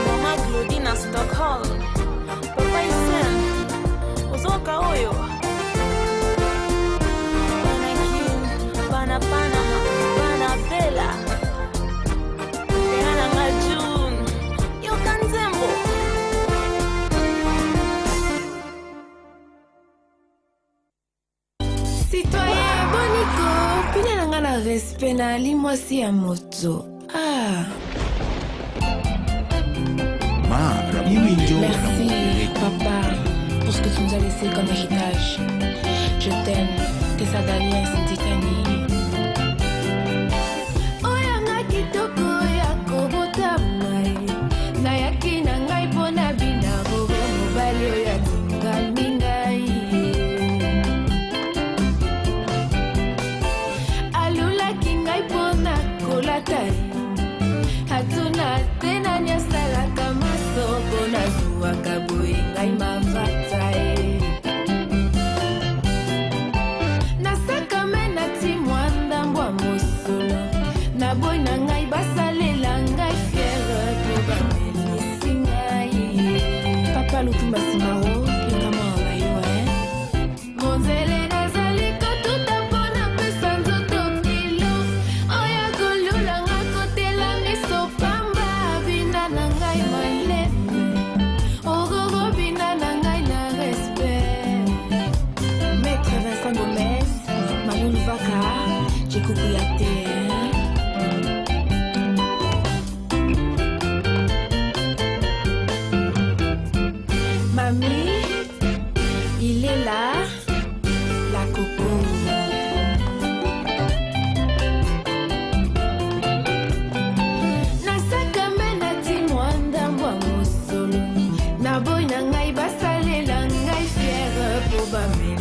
Mama Claudine Stockholm, Papa Isen, ozoka oyo bana Kin, bana Panama, bana Bela, Bena nanga June, yoka nzembo. Citoyen boniko pina na nga na respect na ali mwasi ya moto ah. Ma Ramogi Merci Radio. papa pour ce que tu nous as laissé comme héritage. Je t'aime. Tessa Daliens Titani. Oyanga kitoko ya kobotama ye, nayaki na ngai mpo na bina bobo mobali oyo atingami ngai ye. Alulaki ngai mpo na kolata ye, atuna te nani asalaka maso mpo nazwaka boye ngai mavata ye. Nasakame nati mwa ndambo ya mosolo, naboyi na ngai basalela ngai fiere mpo bamelisi ngai ye. Papa Lutumba Simaro, yoka mwana na yo eh? Monzele nazali kotuta mpo napesa nzoto kilo oyo kolulanga kotela miso pamba. Bina na ngai maleme, okoko bina na ngai na respect. Maître Vincent Gomez, Manu Luvaka, Djekou Kouyaté. Mamie, il est là, la coco. Nasakame nati mwa ndambo ya mosolo, naboyi na ngai basalela ngai fiere mpo bamelisi.